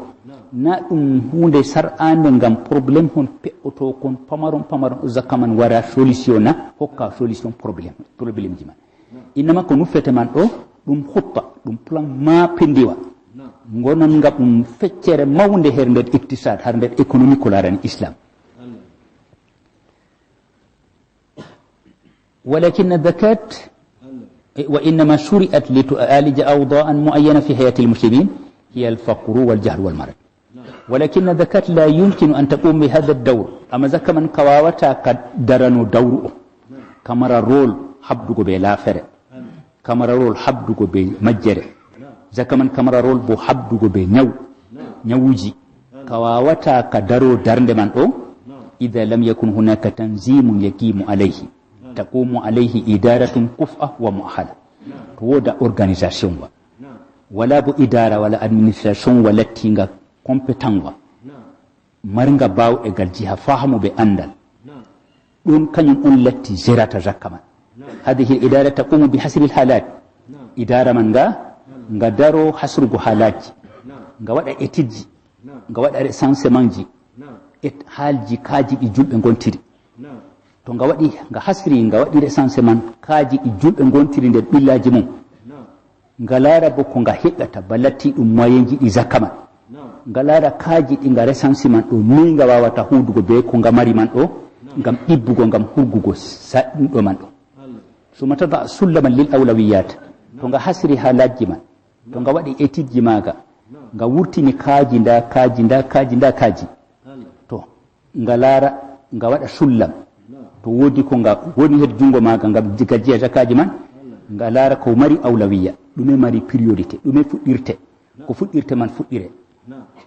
na ɗum huunde sar'aande ngam problem hon pe'otookon pamaron pamaron ɗo zakka man wara solution na hokka solution problem, problemji man. Innama ko nufete man ɗo, ɗum hutta, ɗum plan maapindiwa, ngonanga ɗum feccere mawnde her nder iktisaad, har nder économie ko laarani Islam. ولكن الزكاة، وإنما شرعت لتعالج أوضاعا معينة في حياة المسلمين، هي الفقر والجهل والمرض. ولكن الزكاة لا يمكن أن تقوم بهذا الدور. Amma zakka man ka waawataa ka darano dawru o. Ka mara rôle haɓdugo be laafere. Ka mara rôle haɓdugo be majjere. Zakka man ka mara rôle bo haɓdugo be nyaw. Nyawuji. Ka waawataa ka daro darnde man ɗo. إذا لم يكن هناك تنظيم يقيم عليه، تقوم عليه إدارة كفءة ومؤهلة. To wooda organisation wa. Wala bo idaara wala administration wa lattiinga compétent wa. Marnga baawɗe gal jiha faamu be anndal. Ɗum kañum on latti zerata zakka man. هذه الإدارة تقوم بحصر الحالات. Idaara man nga, nga daro hasrugo haalaaji. Nga waɗa étude ji. Nga waɗa recensement ji. Et haalji kaaji ɗi juulɓe ngontiri. To nga waɗi, nga hasri, nga waɗi recensement kaaji ɗi juulɓe ngontiri nder ɓillaaji mum. Nga laara bo ko nga heɓata ba latti ɗum moyenji ɗi zakka man. Nga laara kaaji ɗi nga recensement ɗo, noy nga waawata huudugo be ko nga mari man ɗo, ngam ɗibbugo, ngam hurgugo sa-, ɗum ɗo man ɗo. ثم تضع سلما للأولويات. To nga hasri haalaaji man, to nga waɗi étude ji maaga, nga wurtini kaaji, nda kaaji, nda kaaji, nda kaaji. To, nga laara, nga waɗa sullam. To woodi ko nga woni her junngo maaga, nga gajiya zakaaji man, nga laara ko mari awlawiya, ɗume mari priorité, ɗume fuɗɗirte, ko fuɗɗirte man fuɗɗire.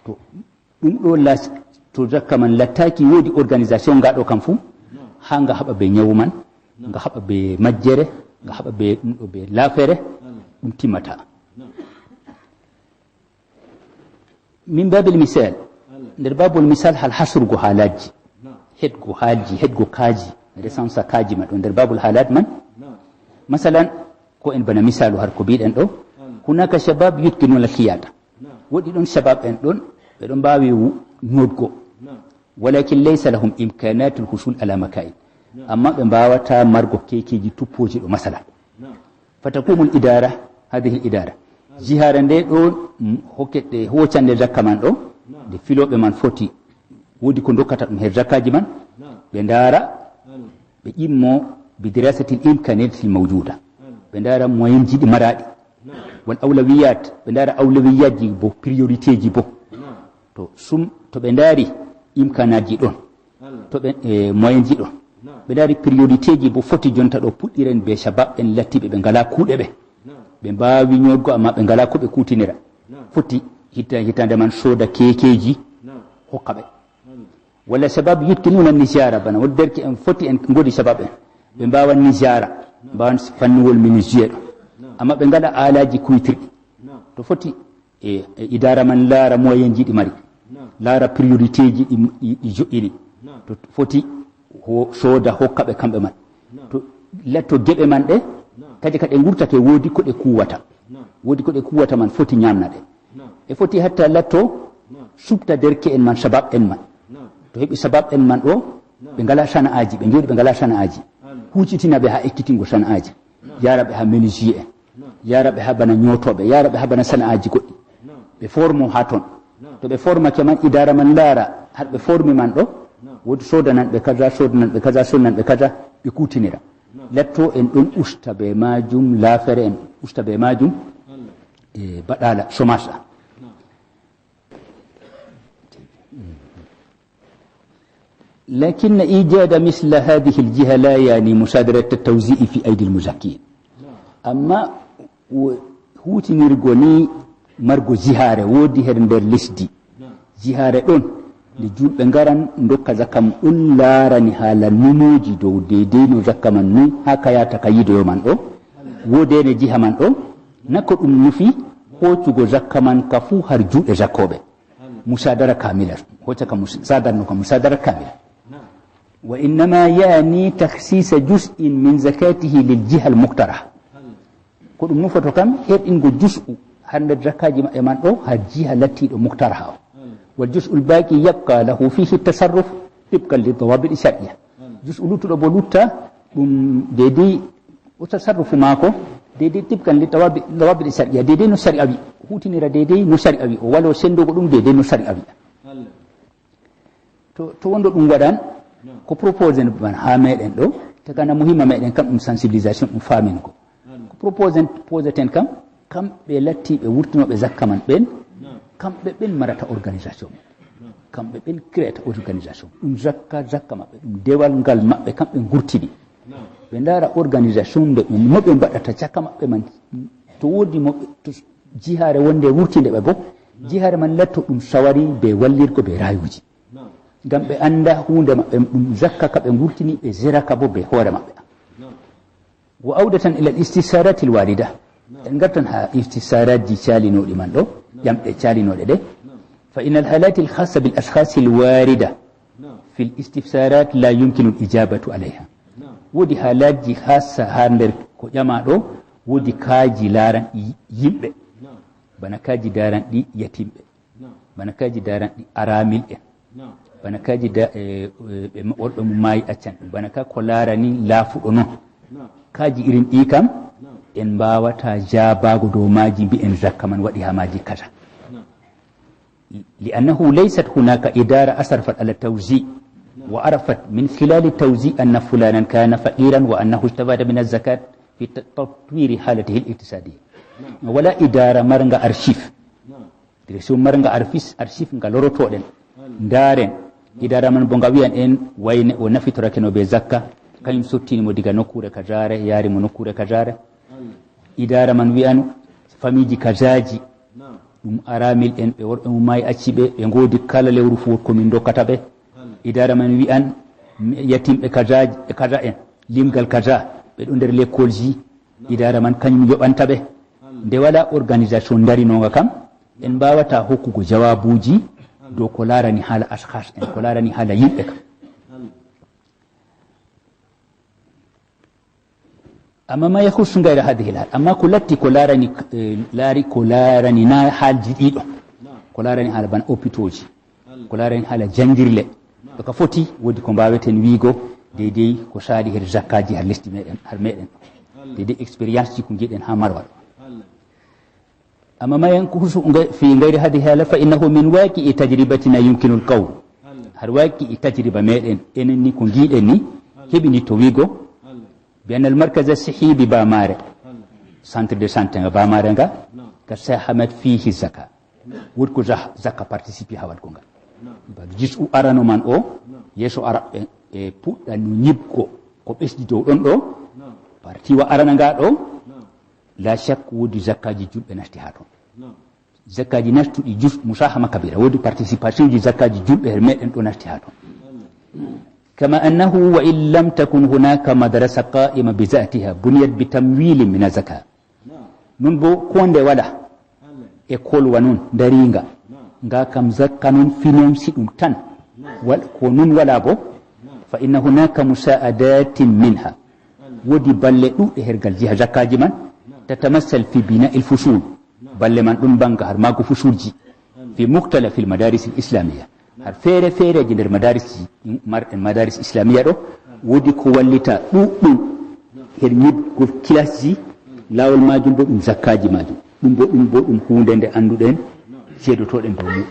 To, ɗum ɗo la-, to zakka man lattaaki, woodi organisation nga ɗo kam fuu, haa nga haɓa be nyawu man, nga haɓa be majjere, nga haɓa be ɗum ɗo be laafere, ɗum timmata. Min babil misal, nder babul misal hal hasrugo haalaaji, heɗgo haalji, heɗgo kaaji, recensa kaaji man ɗo nder babul haalaat man. Masalan, ko en bana misaalu har ko mbiɗen ɗo, hunaka shabab yutqinuna al-khiyata. Woɗɗi ɗon shabab en ɗon, ɓe ɗon mbaawi wu-, nyootgo. ولكن ليس لهم إمكانات الحصول على مكائن. Amma ɓe mbaawata margo keekeeji tuppooji ɗo, masala. فتقوم الإدارة، هذه الإدارة. Jihaare nde ɗo, mm, hokkete hocande zakka man ɗo, nde filooɓe man foti, woodi ko dokkata ɗum her zakkaaji man, ɓe ndaara, ɓe ƴimmo بدراسة الإمكانيات الموجودة. Ɓe ndaara moyenji ɗi maraaɗi. والأولويات، ɓe ndaara awlawiyaaji bo, priorité ji bo. To sum, to ɓe ndaari imkanaaji ɗon, to ɓe, e, moyenji ɗon, ɓe ndaari priorité ji bo foti jonta ɗo puɗɗiren be shabab en lattiɓe ɓe ngalaa kuuɗe ɓe. Ɓe mbaawi ñootgo amma ɓe ngalaa ko ɓe kuutinira. Foti hita-, hitaande man sooda keekeeji hokka ɓe. Walla shabab yutkinuna nijara, bana woodi derke en foti en ngoodi shabab en. Ɓe mbaawa nijara, mbaawan fannuwol menuisier ɗo. Amma ɓe ngalaa aalaaji kuytirɗi. To foti e, e idaara man laara moyenji ɗi mari. Laara priorité ji ɗi, ɗi, ɗi jo'ini. To foti ho-, sooda hokka ɓe kamɓe man. To latto geɓe man ɗe, kadi ka ɗe ngurtake woodi ko ɗe kuwata. Woodi ko ɗe kuwata man foti ñaamna ɗe. E foti hatta latto suɓta derke en man, shabab en man. To heɓi shabab en man ɗo, ɓe ngalaa sana'aaji, ɓe njooɗi ɓe ngalaa sana'aaji. Huucitina ɓe haa ekkitingo sana'aaji. Yaara ɓe haa menuisier en. Yaara ɓe haa bana ñootooɓe, yaara ɓe haa bana sana'aaji goɗɗi. Ɓe formo haa ton. To ɓe formake man, idaara man laara har ɓe formi man ɗo, woodi soodanan ɓe kaza, soodanan ɓe kaza, soodanan ɓe kaza, ɓe kuutinira. Latto en ɗon usta be maajum, laafere en usta be maajum, e baɗaala, chômage a. لكن إيجاد مثل هذه الجهة لا يعني مصادرة التوزيع في أيدي المزكين. Amma wo-, huutinirgo ni margo jihaare woodi her nder lesdi. Jihaare ɗon nde julɓe ngaran ndokka zakka mum ɗon laarani haala numooji dow deydey no zakka man nun haa ka yaata ka yidoyo man ɗo. Woodene jiha man ɗo, na ko ɗum nufi hoocugo zakka man ka fuu har juuɗe zakkooɓe. Musadara kamila. Hocca ka mus-, sadarno ka musadara kamila. وإنما يعني تخصيص جزء من زكاته للجهة المقترحة. Ko ɗum nufoto kam, herɗingo jus'u har nder zakkaaji maɓɓe man ɗo, har jiha lattiiɗo muktaraha o. والجزء الباقي يبقى له فيه التصرف طبقا للضوابط الشرعية. Jus'u luttuɗo bo lutta, ɗum deydey o tasarrufu maako, deydey tibkan li tawabi-, dawabiɗi sariya, deydey no sariya wi. Huutinira deydey no sariya wi. O walo senndugo ɗum deydey no sariya wi. To, to wonɗo ɗum waɗan, ko proposé ban haa meɗen ɗo, takana muhimma meɗen kam ɗum sensibilisation, ɗum faamingo. Ko proposé, poseten kam, kamɓe lattiiɓe wurtinooɓe zakka man ɓen, kamɓe ɓen marata organisation. Kamɓe ɓen créata organisation. Ɗum zakka, zakka maɓɓe, ɗum dewal ngal maɓɓe, kamɓe ngurtini. Ɓe ndaara organisation nde ɓe, no ɓe mbaɗata caka maɓɓe man. To woodi mo ɓe, to jihaare wonde wurtinde ɓe bo, jihaare man latto ɗum sawari be wallirgo be rayuuji. Ngam ɓe annda huunde maɓɓe, ɗum zakka ka ɓe ngurtini, ɓe zeraka bo be hoore maɓɓe. وعودة إلى الاستفسارات الواردة. En ngartan haa istifsaaraaji caalinooɗi man ɗo, ƴamɗe caalinooɗe ɗe. فإن الحالات الخاصة بالأشخاص الواردة في الاستفسارات لا يمكن الإجابة عليها. Woodi haalaaji haasa haa nder ko ƴamaa ɗo, woodi kaaji laaranɗi yimɓe. Bana kaaji daaranɗi yatimɓe. Bana kaaji daaranɗi aramil'en. Bana kaaji da-, e, e, ɓe ma-, worɓe mum maayi accan ɗum. Bana ka ko laarani laafuɗo non. Kaaji irin ɗi kam, en mbaawata jaabaago dow maaji, mbi'en zakka man waɗi haa maaji kaza. لأنه ليست هناك إدارة أشرفت على التوزيع وعرفت من خلال التوزيع أن فلانا كان فقيرا وأنه استفاد من الزكاة في تطوير حالته الاقتصادية. Walaa idaara marnga archive. Direction marnga arfis-, archive nga lorotoɗen. Ndaaren. Idaara man bo nga wi'an en wayne o nafitorake no be zakka. Kayum sottini mo diga nokkuure kazaare, yaari mo nokkuure kazaare. Idaara man wi'an famiiji kazaaji. Ɗum aramil en, ɓe worɓe mum maayi acci ɓe, ɓe ngoodi kala lewru fu ko min dokkata ɓe. Idaara man wi'an yatimɓe kazaaji, e kaza en, limgal kaza, ɓe ɗo nder lekkolji. Idaara man kanyum yoɓanta ɓe. Nde walaa organisation ndarinonga kam, en mbaawata hokkugo jawaabuuji dow ko laarani haala ashkhas en, ko laarani haala yimɓe kam. Amma ma yakhussu ghayra hadhihi al-hal. Amma ko latti ko laarani, eh, laari ko laarani na haalji ɗiɗo. Ko laarani haala bana opitooji. Ko laarani haala janngirle. To ka foti, woodi ko mbaaweten wiigo, deydey ko saali her zakkaaji har lesdi meɗen, har meɗen. Deydey expérience ji ko ngiɗen haa marwa ɗo. Amma ma yankusu nga-, fi gayri hadi hala fa innahu min waqi'i tajribatina yumkinu al qawl. Har waqi'i tajriba meɗen, enen ni ko ngiɗen ni, heɓini to wiigo, bi anna al markaz as sihi bi Bamare. Centre de santé nga Bamare nga, ka sahamat fihi zaka. Woodi ko zah-, zakka participe haa waɗgo ngal. Ba jus u arano man o, yeeso ara e, e puɗɗa no ñibgo ko ɓesdi dow ɗon ɗo, parti wa arana nga ɗo, la shak woodi zakkaaji julɓe nasti haa ton. Zakkaaji nastuɗi jus musahama kabira, woodi participation ji zakkaaji julɓe her meɗen ɗo nasti haa ton. Kama annahu wa in lam takun hunaka madrasa qa'ima bi zatiha buniyat bi tamwilin min zaka. Non bo ko nde wala école wa non dariinga, nga kam zakka non finom si ɗum tan, wal-, ko non wala bo, fa inna hunaka musa'adatin minha, woodi balle ɗuɗɗe hergal jiha zakkaaji man, tatamassal fi bina il fusul, balle man ɗum banga har maago fusulji, fi mukhtalafil madaris al islamiyya, har feere feereeji nder madaris, mar-, madaris islamiyya ɗo, woodi ko wallita ɗuɗɗum her ñibgol kilasji, laawol maajum bo ɗum zakkaaji maajum. Ɗum bo, ɗum bo ɗum huunde nde annduɗen, seedotooɗen dow muɗum.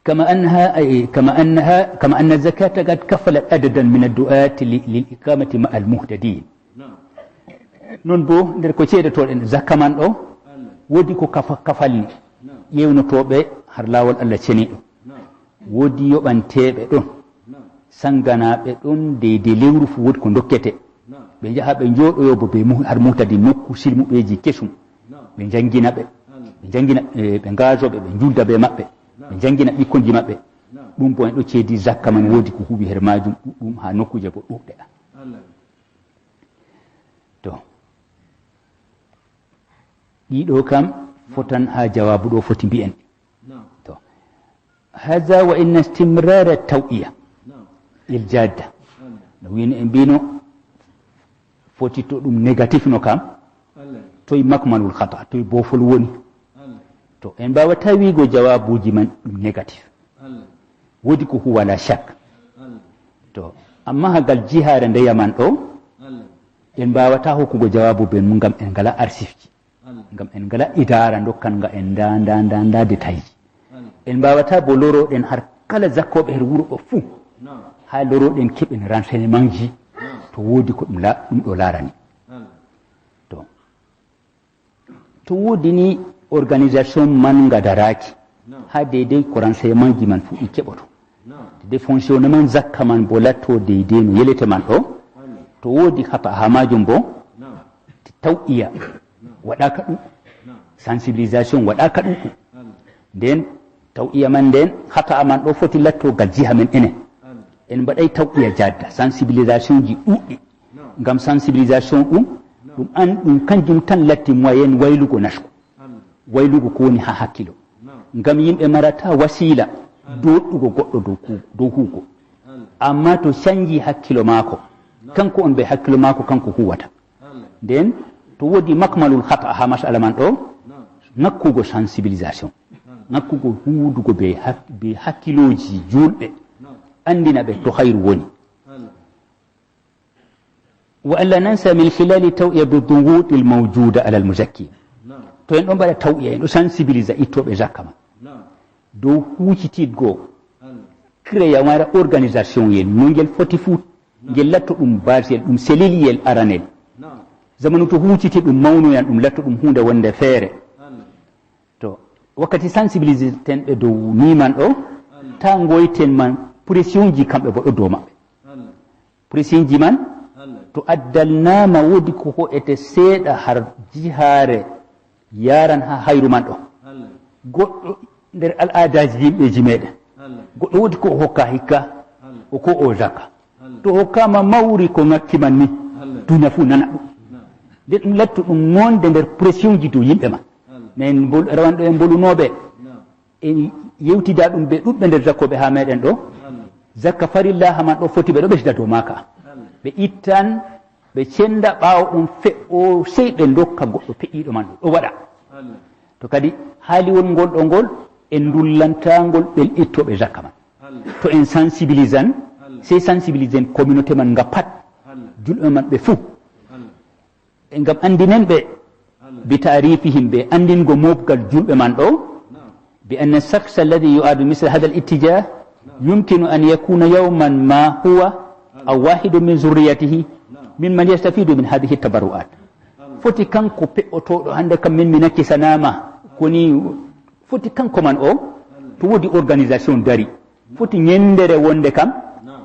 Kama annaha, ay, kama annaha, kama anna zakata qad kafalat adadan min addu'ati li, lil iqamati ma al muhtadin. Non bo nder ko ceedotooɗen zakka man ɗo, woodi ko kafa-, kafalni ƴeewnotooɓe har laawol Allah ceniiɗo. Woodi yoɓanteeɓe ɗon, sannganaaɓe ɗon deydey lewru fu woodi ko ndokkete. Ɓe njaha ɓe njooɗoyo bo be mu-, har muhtadi nokku silmuɓeeji kesum. Ɓe njanngina ɓe, ɓe njanngina, eh, ɓe ngaajo ɓe, ɓe njulda be maɓɓe, ɓe njanngina ɓikkonji maɓɓe. Ɗum bo en ɗo ceedi zakka man woodi ko huwi her maajum ɗuɗɗum haa nokkuuje bo ɗuɗɗe. To. Ɗiɗo kam fotan haa jawaabu ɗo foti mbi'en. To. Haza wa inna istimrara tawiya il jadda. No wino en mbino foti to ɗum négatif no kam. Toy makmanul khata, toy bofol woni. To en mbawata wiigo jawaabuji man ɗum négatif. Woodi ko huwa la shak. To, amma hagal jihaare ndeya man ɗo, en mbawata hokkugo jawaabu ben mu ngam en ngala arsifji. Ngam en ngala idaara dokkan nga en nda, nda, nda, nda detayji. En mbawata bo loroɗen har kala zakkooɓe her wuro ɗo fuu. Haa loroɗen keɓen renseignementji to woodi ko ɗum la-, ɗum ɗo laarani. To. To woodi ni organisation man nga daraaki, haa deydey ko renseignementji man fuu ɗi keɓoto. Deydey fonctionnement zakka man bo latto deydey no yelete man ɗo. To woodi hata haa maajum bo, tawiya waɗaaka ɗuɗɗum, sensibilisation waɗaaka ɗuɗɗum. Nden tawiya man nden hata man ɗo foti latto gal jiha men enen. En mbaɗay tawiya jadda, sensibilisationji ɗuɗɗi. Ngam sensibilisation ɗum, ɗum an, ɗum kanjum tan latti moyen waylugo nasku. Waylugo ko woni haa hakkilo. Ngam yimɓe marata wasiila doɗɗugo goɗɗo dow ku-, dow huugo. Amma to canji hakkilo maako, kanko on be hakkilo maako kanko huwata. Nden to woodi makmalul khata haa masala man ɗo, ŋakkugo sensibilisation, ŋakkugo huudugo be hak-, be hakkilooji juulɓe, anndina ɓe to hayru woni. Wa alla nansa min khilali tawiya bi duguti al mawjuda ala al muzakki. To en ɗon mbaɗa tawiya, en ɗo sensibilisa ittooɓe zakka man dow huucititgo, créa wara organisation yel no ngel foti fuu, ngel latto ɗum basel, ɗum seliliyel aranel. Zamanu to huuciti ɗum mawnoyan, ɗum latto ɗum huunde wonde feere. To wakkati sensibilisiten ɓe dow ni man ɗo, ta ngoyten man pressionji kamɓe bo ɗo dow maɓɓe. Pressionji man to addalnaama woodi ko ho'ete seeɗa har jihaare yaran haa hayru man ɗo. Goɗɗo nder al'aadaaji yimɓeeji meɗen, goɗɗo woodi ko o hokka hikka, o ko o zakka. To hokkaama mawri ko ŋakki man ni, duniya fuu nana ɗum. Nde ɗum latto ɗum wonde nder pressionji dow yimɓe man. Men mbol-, rawanɗo en mbolunooɓe, en yewtida ɗum be ɗuɗɓe nder zakkooɓe haa meɗen ɗo. Zakka farilla haa man ɗo foti ɓe ɗo ɓesda dow maaka. Ɓe ittan, ɓe cenda ɓaawo ɗum fe'o, sey ɓe ndokka goɗɗo peƴiiɗo man ɗo, ɗo waɗa. To kadi haaliwol ngol ɗo ngol, en ndullanta ngol ɓen ittooɓe zakka man. To en sensibilisan, sey sensibilisen communauté man nga pat, julɓe man ɓe fuu. E ngam anndinen ɓe, bi ta'rifihim, ɓe anndingo mooɓgal julɓe man ɗo, bi anna shakhs alladhi yu'adu misl hadha al-ittijah yumkinu an yakuna yawman ma huwa aw wahidu min zurriyatihi min man yastafidu min hadhihi tabarru'at. Foti kanko pe'otooɗo hannde kam min mi nakkisanaama, koni foti kanko man o, to woodi organisation dari, foti ñenndere wonde kam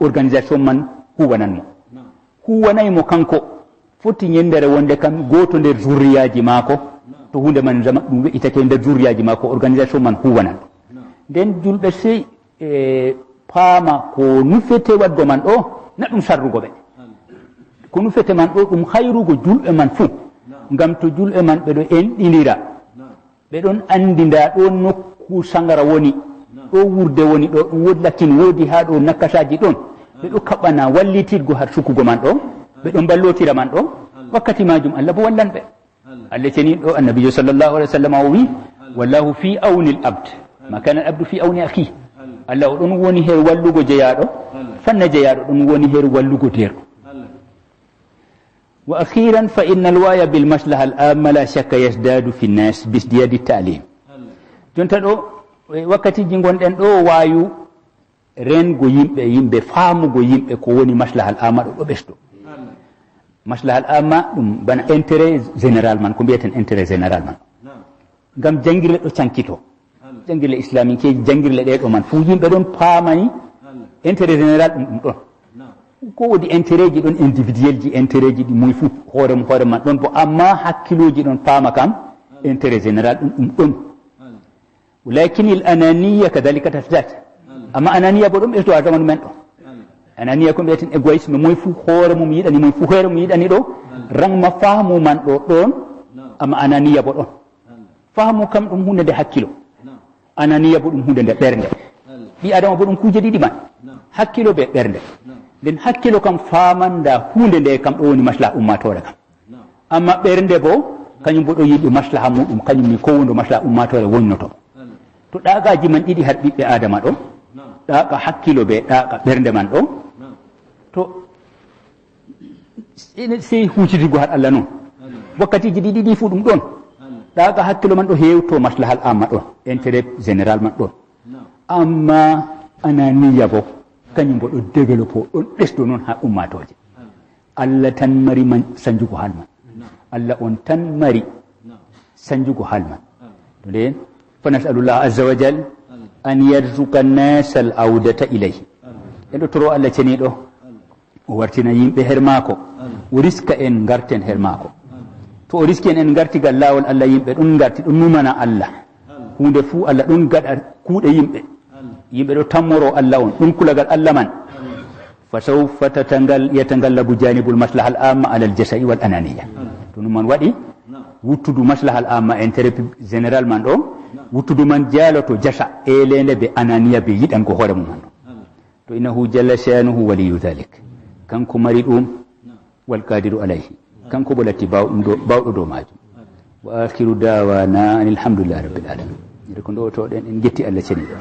organisation man huwanan mo. Huwanay mo kanko, foti ñenndere wonde kam gooto nder zurriyaaji maako, to huunde man zama ɗum we'itake nder zurriyaaji maako, organisation man huwanan. Nden julɓe sey e paama ko nufete waɗgo man ɗo, na ɗum sarrugo ɓe. Ko nufete man ɗo ɗum hayrugo julɓe man fuu, ngam to julɓe man ɓe ɗo enɗindira, ɓe ɗon anndi ndaa ɗo nokku sangara woni, ɗo wurde woni, ɗo ɗum woodi lakin woodi haa ɗo nakasaaji ɗon, ɓe ɗo kaɓɓana wallititgo har sukugo man ɗo, ɓe ɗo mballotira man ɗo, wakkati maajum Allah bo wallan ɓe. Allah ceniiɗo, Annabiijo sallallahu alaihi wasallam o wi, "Wallahu fi auni al-abd, ma kana al-abdu fi auni akhi." Allah o ɗon woni her wallugo jeyaaɗo, fanna jeyaaɗo ɗon woni her wallugo deerɗo. Wa akhiran fa inna al-wa'ya bil maslaha al-amma la shakka yazdadu fi an-nas bi izdiyadi at-ta'lim. Jonta ɗo, e wakkatiji ngonɗen ɗo, waayu rengo yimɓe, yimɓe faamugo yimɓe ko woni maslahal amma ɗo, ɗo ɓesdo. Maslahal amma ɗum bana intérêt général man, ko mbiyeten intérêt général man. Ngam jangirle ɗo cankito. Jangirle islamique, jangirle ɗe ɗo man. Fuu yimɓe ɗon paamani intérêt général ɗum, ɗum ɗon. Ko woodi intérêt ji ɗon individuel ji, intérêt ji ɗi moy fuu hoore mum, hoore man ɗon bo, amma hakkiloji ɗon paama kam intérêt général ɗum, ɗum ɗon. Walakin al ananiya kadhalika tazdad. Amma ananiya bo ɗon ɓesdo ha zamanu men ɗo. Ananiya ko mbiyeten égoïsme, moy fuu hoore mum yiɗani, moy fuu hoore mum yiɗani ɗo. Rangma faamu man ɗo ɗon, amma ananiya bo ɗon. Faamu kam ɗum huunde nde hakkilo. Ananiya bo ɗum huunde nde ɓernde. Ɓii Adama bo ɗum kuuje ɗiɗi man. Hakkilo be ɓernde. Nden hakkilo kam faaman nda huunde nde kam ɗo woni maslaha ummatore kam. Amma ɓernde bo, kañum bo ɗo yiɗi maslaha muɗum, kañum ni ko wondo maslaha ummatore wonnoto. To ɗaagaaji man ɗiɗi har ɓiɓɓe Adama ɗo, ɗaaga hakkilo be ɗaaga ɓernde man ɗo, to ene sey huucitirgo har Allah non. Wakkatiji ɗi ɗiɗi fu ɗum ɗon. Ɗaaga hakkilo man ɗo hewto maslahal amma ɗon, intérêt général man ɗon. Amma ananiya bo, kañum bo ɗo développé, ɗon ɓesdo non ha ummatooje. Allah tan mari man sanjugo hal man. Allah on tan mari sanjugo hal man. To nde, fa nas'alullah azza wa jal an yarzuqa an-nasa al-awdata ilayhi. En ɗo toro Allah ceniiɗo, o wartina yimɓe her maako, o riska en ngarten her maako. To o riski en, en ngarti gal laawol Allah, yimɓe ɗon ngarti, ɗon numana Allah. Huunde fuu Allah ɗon gaɗa kuuɗe yimɓe. Yimɓe ɗo tammoro Allah on, ɗon kulagal Allah man. Fa sawfa tatangal-, yatagallabu janibul maslahal amma alal jasa'i wal ananiya. To ɗum man waɗi, wuttudu maslahal amma, intérêt général man ɗo, wuttudu man jaaloto jasa, elende be ananiya be yiɗango hoore mum man ɗo. To innahu jalla shanuhu waliyu dhalik. Kanko mari ɗum, wal qadiru alayhi. Kanko bo latti bawɗum do-, bawɗo dow majum. Wa akhiru dawana anil hamdulillahi rabbil alamin. Ede ko ndotoɗen, en jetti Allah ceniɗo.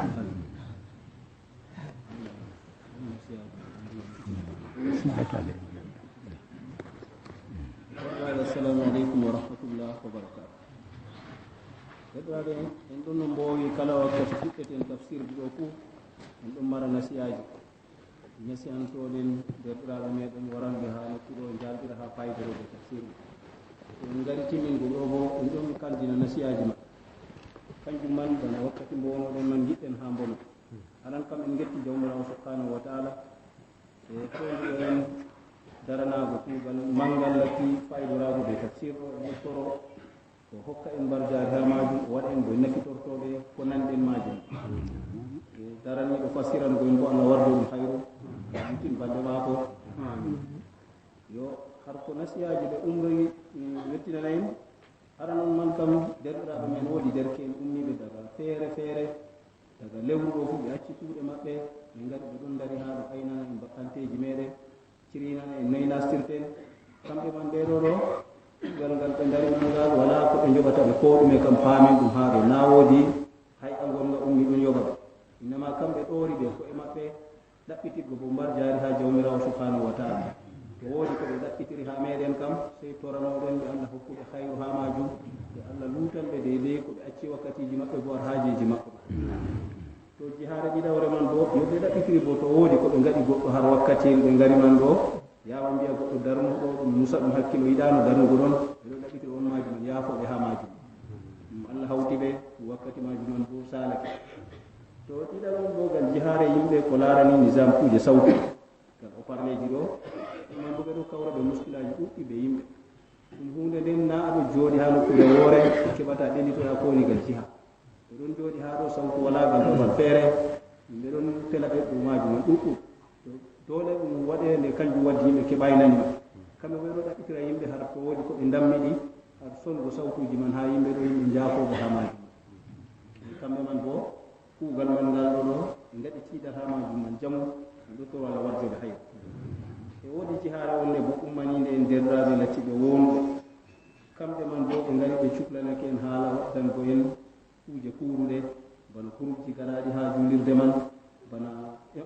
Assalamu alaikum wa rahmatullahi wa barakatuh. Heɗɗoraaɓe, en ɗon no mboowi kala wakkati fuɗɗeten tafsirji ɗo fuu, en ɗon mara nasiyaaji. Nasiyantoɗen deerɗiraaɓe meɗen waranɓe haa nokku ɗo, njaltira haa faydarooɓe tafsir. To en ngari timmingo ɗo bo, en ɗon kaldina nasiyaaji maɓɓe. Kanjum man, bana wakkati mbonoɗen man, ngiɗɗen haa mbona. Aran kam en ngetti Jawmiraawo subhanahu wa ta'ala, e foonduɗo en daranaago kuugal manngal lakki faydoraago be tafsir ɗo, en ɗon toro o hokka en mbarjaari haa maajum, o waɗa en bo nafitortooɓe ko nanɗen maajum. E daraniiɗo fassirango en bo, Allah warjo ɗum hayru, yamtin balɗe maako. Yo, har ko nasiyaaji ɓe umri, mm, yettinana en. Aran on man kam, deerɗiraaɓe men, woodi derke'en ummiiɓe daga feere feere, daga lewru ɗo fuu ɓe acci kuuɗe maɓɓe, ɓe ngari ɓe ɗon dari haa ɗo aynana en ba'anteeji meɗen. Cirinana en noy nastirten, kamɓe man ɓe ɗo ɗo, kuugal ngal ɓe ndari man ngal, walaa ko ɓe njoɓata ɓe koo ɗume kam, paamen ɗum haa ɗo. Naa woodi hay a ngonga ummi ɗum yoɓa ɓe. Innama kamɓe ɗoori ɓe ko'e maɓɓe, ɗaɓɓitirgo bo mbar jaari haa Jawmiraawo Subhaanahu wa Ta'aala. To woodi ko ɓe ɗaɓɓitiri haa meeɗen kam, sey toranooɗen ɓe Allah hokku ɓe hayru haa maajum, ɓe Allah luutan ɓe deydey ko ɓe acci wakkatiiji maɓɓe bo har haajeeji maɓɓe. To jihaare ɗiɗawre man bo, no ɓe ɗaɓɓitiri bo, to woodi ko ɓe ngaɗi goɗɗo har wakkati en ɓe ngari man ɗo, yaawa mbi'a goɗɗo darnu ɗo, ɗum nusa ɗum hakkilo yiɗaano darnugo ɗon, ɓe ɗo ɗaɓɓitiri on maajum man, yaafo ɓe haa maajum. Ɗum Allah hawti ɓe, wakkati maajum man bo saalake. To ɗiɗawol bo gal jihaare yimɓe ko laarani nizaam kuuje sawtu, gal oparleeji ɗo, ɗum man bo ɓe ɗo kawra ɓe muskilaaji ɗuɗɗi be yimɓe. Ɗum huunde nden na a ɗo jooɗi haa nokkuure woore, keɓata ɗelitoɗa ko woni gal jiha. Ɓe ɗon jooɗi haa ɗo sawtu walaa gal babal feere, yimɓe ɗon tela ɓe ɗo maajum man ɗuɗɗum. To doole ɗum waɗe nde kanjum waddi yimɓe keɓaay nani ma. Kamɓe bo ɓe ɗo ɗaɓɓitira yimɓe har to woodi ko ɓe ndammiɗi, har songo sawtuuji man haa yimɓe ɗo yimɓe njaafooɓe haa maajum. Kamɓe man bo kuugal man ngal ɗo ɗo, ɓe ngaɗi tiiɗal haa maajum man jamu, ɗum ɗo toro Allah warjo ɓe hayru. E woodi jihaare wonde bo ummaniinde en deerɗiraaɓe lattiiɓe woonɓe. Kamɓe man bo ɓe ngari ɓe cuklanake en haala waddango en kuuje kuuruɗe, bana kurubji gaɗaaɗi haa juulirde man, bana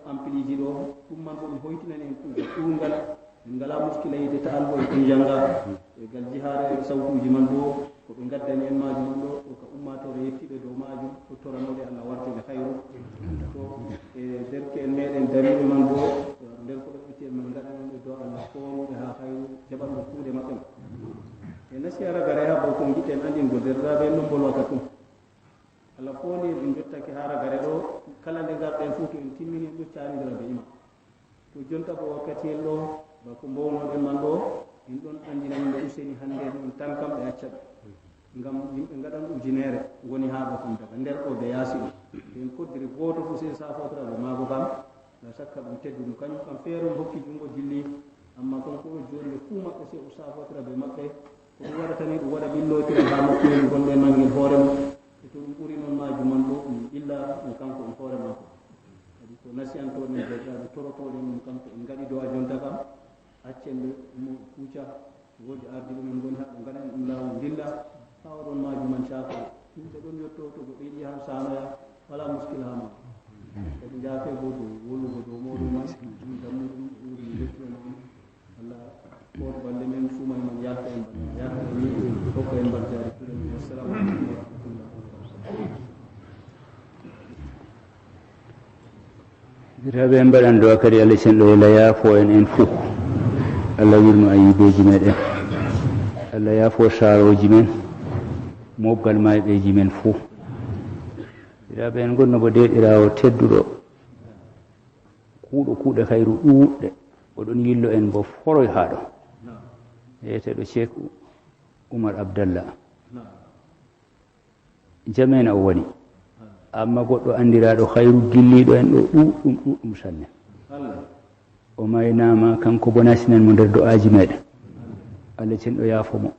ampliiji ɗo, ɗum man bo ɗum hoytinani en kuugal ɗuuɗal. Min ngalaa muskila yiide ta'an bo en ɗon jannga. E gal jihaare sawtuuji man bo, ko ɓe ngaddani en maajum man ɗo, ɗo ka ummaatoore yettiiɓe dow maajum, ɗo toranooɓe Allah warjo ɓe hayru. To, e derke'en meeɗen dariiɓe man bo, nder ko ɗaɓɓiti en man ngaɗani ɓe dow Allah foonduɓe haa hayru, jaɓanɓe kuuɗe maɓɓe man. E nasiya ragare haa bo ko ngiɗen anndingo deerɗiraaɓe en ɗon mbolwa ka tum. Allah fooni en, en jottake haa ragare ɗo, kala nde ngarɗen fuu to en timmini en ɗon caanidira be iman. To jonta bo wakkati en ɗo, bako mbownoɗen man ɗo, en ɗon anndina yimɓe useni hannde en tan kam ɓe acca ɗum. Ngam yimɓe ngaɗan ujineere ngoni haa ɗo kam daga nder ɗo be yaasi ɗo. To en koddiri gooto fuu sey saafootira be maako kam, la sakka ɗum tedduɗum. Kanjum kam feere on hokki junngo dilli, ammaa kanko ɗo jooɗi ɓe fuu maɓɓe sey o saafootira be maɓɓe. Ko ɗum waɗata ni, ɗum waɗa ɓillootiral haa nokkuure ngonɗen nangel hoore mum. E to ɗum ɓuri non maajum man ɗo, ɗum ɓilla ɗum kanko on hoore maako. Kadi ko nasiyantoɗen deerɗiraaɓe, torotoɗen ɗum kanko en ngaɗi do'a jonta kam, accen ɓe mo kuuca, woodi ardiiɓe men ngoni haɗo ngaɗan ɗum laawol ndilla, haa oɗon maajum man caako. Yimɓe ɗon yotto to goɗɗo yiɗi yahan saanoya, walaa muskila haa maajum. Kadi njaafe bo dow wolugo dow mooɗon man, ɗum dammuɗum, ɗum yettude non. Allah, ko balɗe men, suumal man, yaafa en balɗe, yaafa en ni, hokka en balɗe jaari. Assalamu aleykum wa rahmatullahi wa barakatuh. Jiraaɓe en mbaɗan do'a kadi, Allah cenɗo Allah yaafo en, en fuu. Allah wirno ayibeeji meɗen. Allah yaafo saarooji men, mooɓgal mayɓeeji men fuu. Jiraaɓe en ngonno bo deeɗiraawo tedduɗo, kuuɗo kuuɗe hayru ɗuuɗɗe, oɗon yillo en bo foroy haa ɗo. Eeteɗo Cheikh Umar Abdallah. Jamena o woni. Amma goɗɗo anndiraaɗo hayru gilliiɗo en ɗo ɗuuɗɗum, ɗuuɗɗum sanne. O maynaama, kanko bo nasinan mo nder do'aaji meɗen. Allah cenɗo yaafo mo.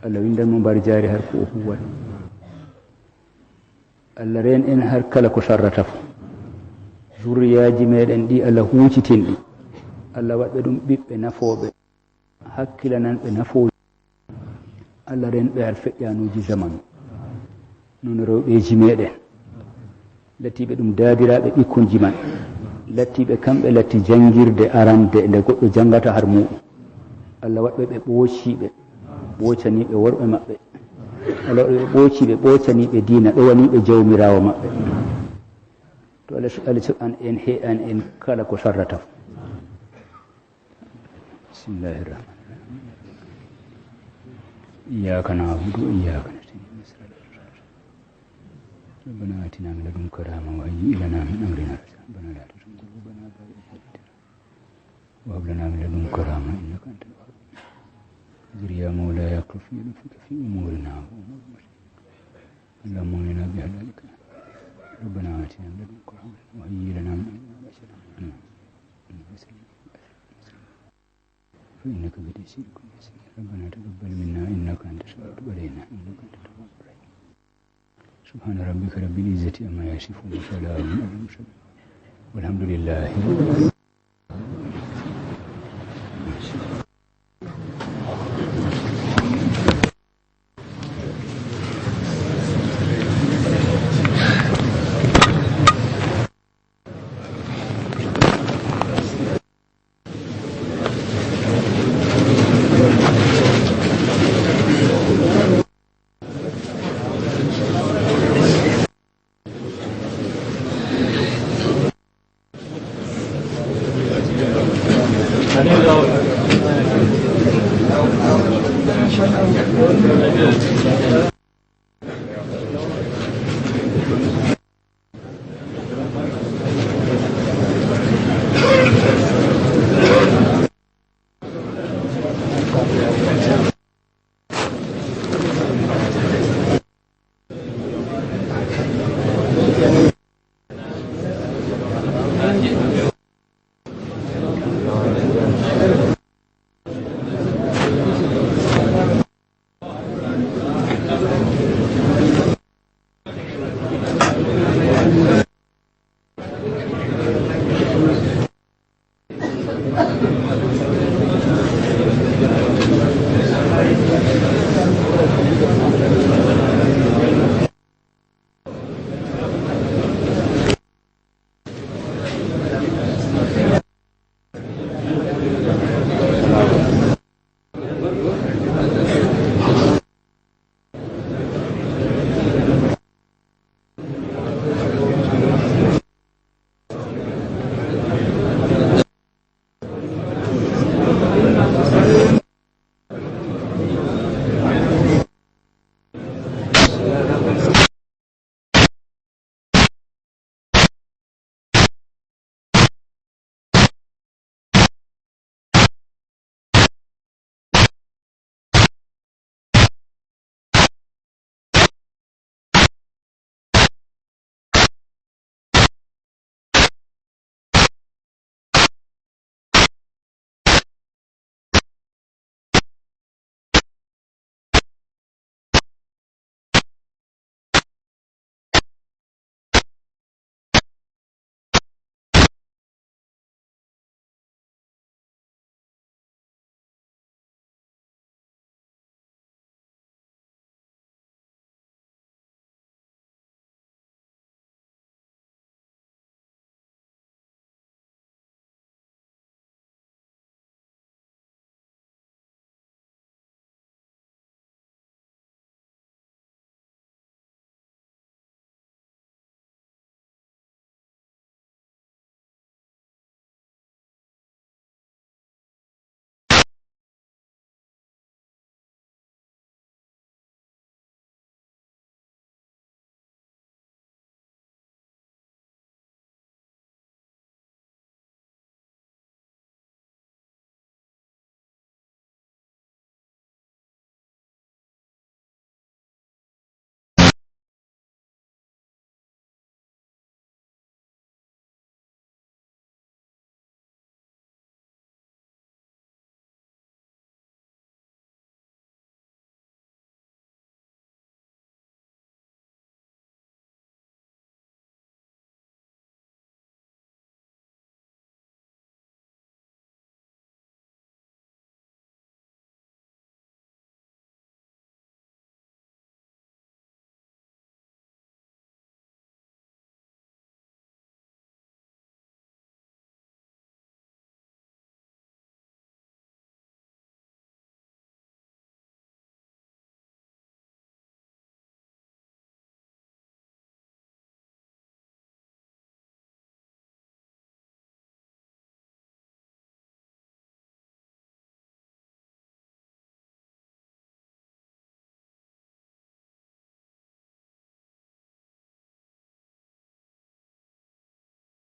Allah windan mo mbar jaari har ko o huwata. Allah reen en har kala ko sarrata fuu. Zurriyaaji meɗen ɗi Allah huucitin ɗi. Allah waɗ ɓe ɗum ɓiɓɓe nafooɓe. Hakkilanan ɓe nafooji. Allah reen ɓe har feƴƴanuuji zamanu. Noon rewɓeeji meɗen. Lattiiɓe ɗum daadiraaɓe ɓikkonji man. Lattiiɓe kamɓe latti janngirde arande nde goɗɗo janngata har muuɗum. Allah waɗ ɓe ɓe ɓoociiɓe, ɓoocaniiɓe worɓe maɓɓe. Allah waɗ ɓe ɓoociiɓe, ɓoocaniiɓe diina, ɗowaniiɓe Jawmiraawo maɓɓe. To Allah, Allah suɓan en, heƴan en kala ko sarrata. بسم الله الرحمن الرحيم. إياك نعبد وإياك نستعين. ربنا آتنا من لدنك رحمة وهيئ لنا من أمرنا رشدا. ربنا لا تزغ قلوبنا بعد إذ هديتنا وهب لنا من لدنك رحمة إنك أنت الوهاب. انظر يا مولاي، اكشف لطفك في أمورنا وأمور المسلمين. اللهم اغننا بحلالك. ربنا آتنا من لدنك رحمة وهيئ لنا من أمرنا رشدا. فإنك بتيسير كل يسير. ربنا تقبل منا إنك أنت السميع، وتب علينا إنك أنت التواب الرحيم. سبحان ربك رب العزة عما يصفون، وسلام على المرسلين، والحمد لله رب العالمين.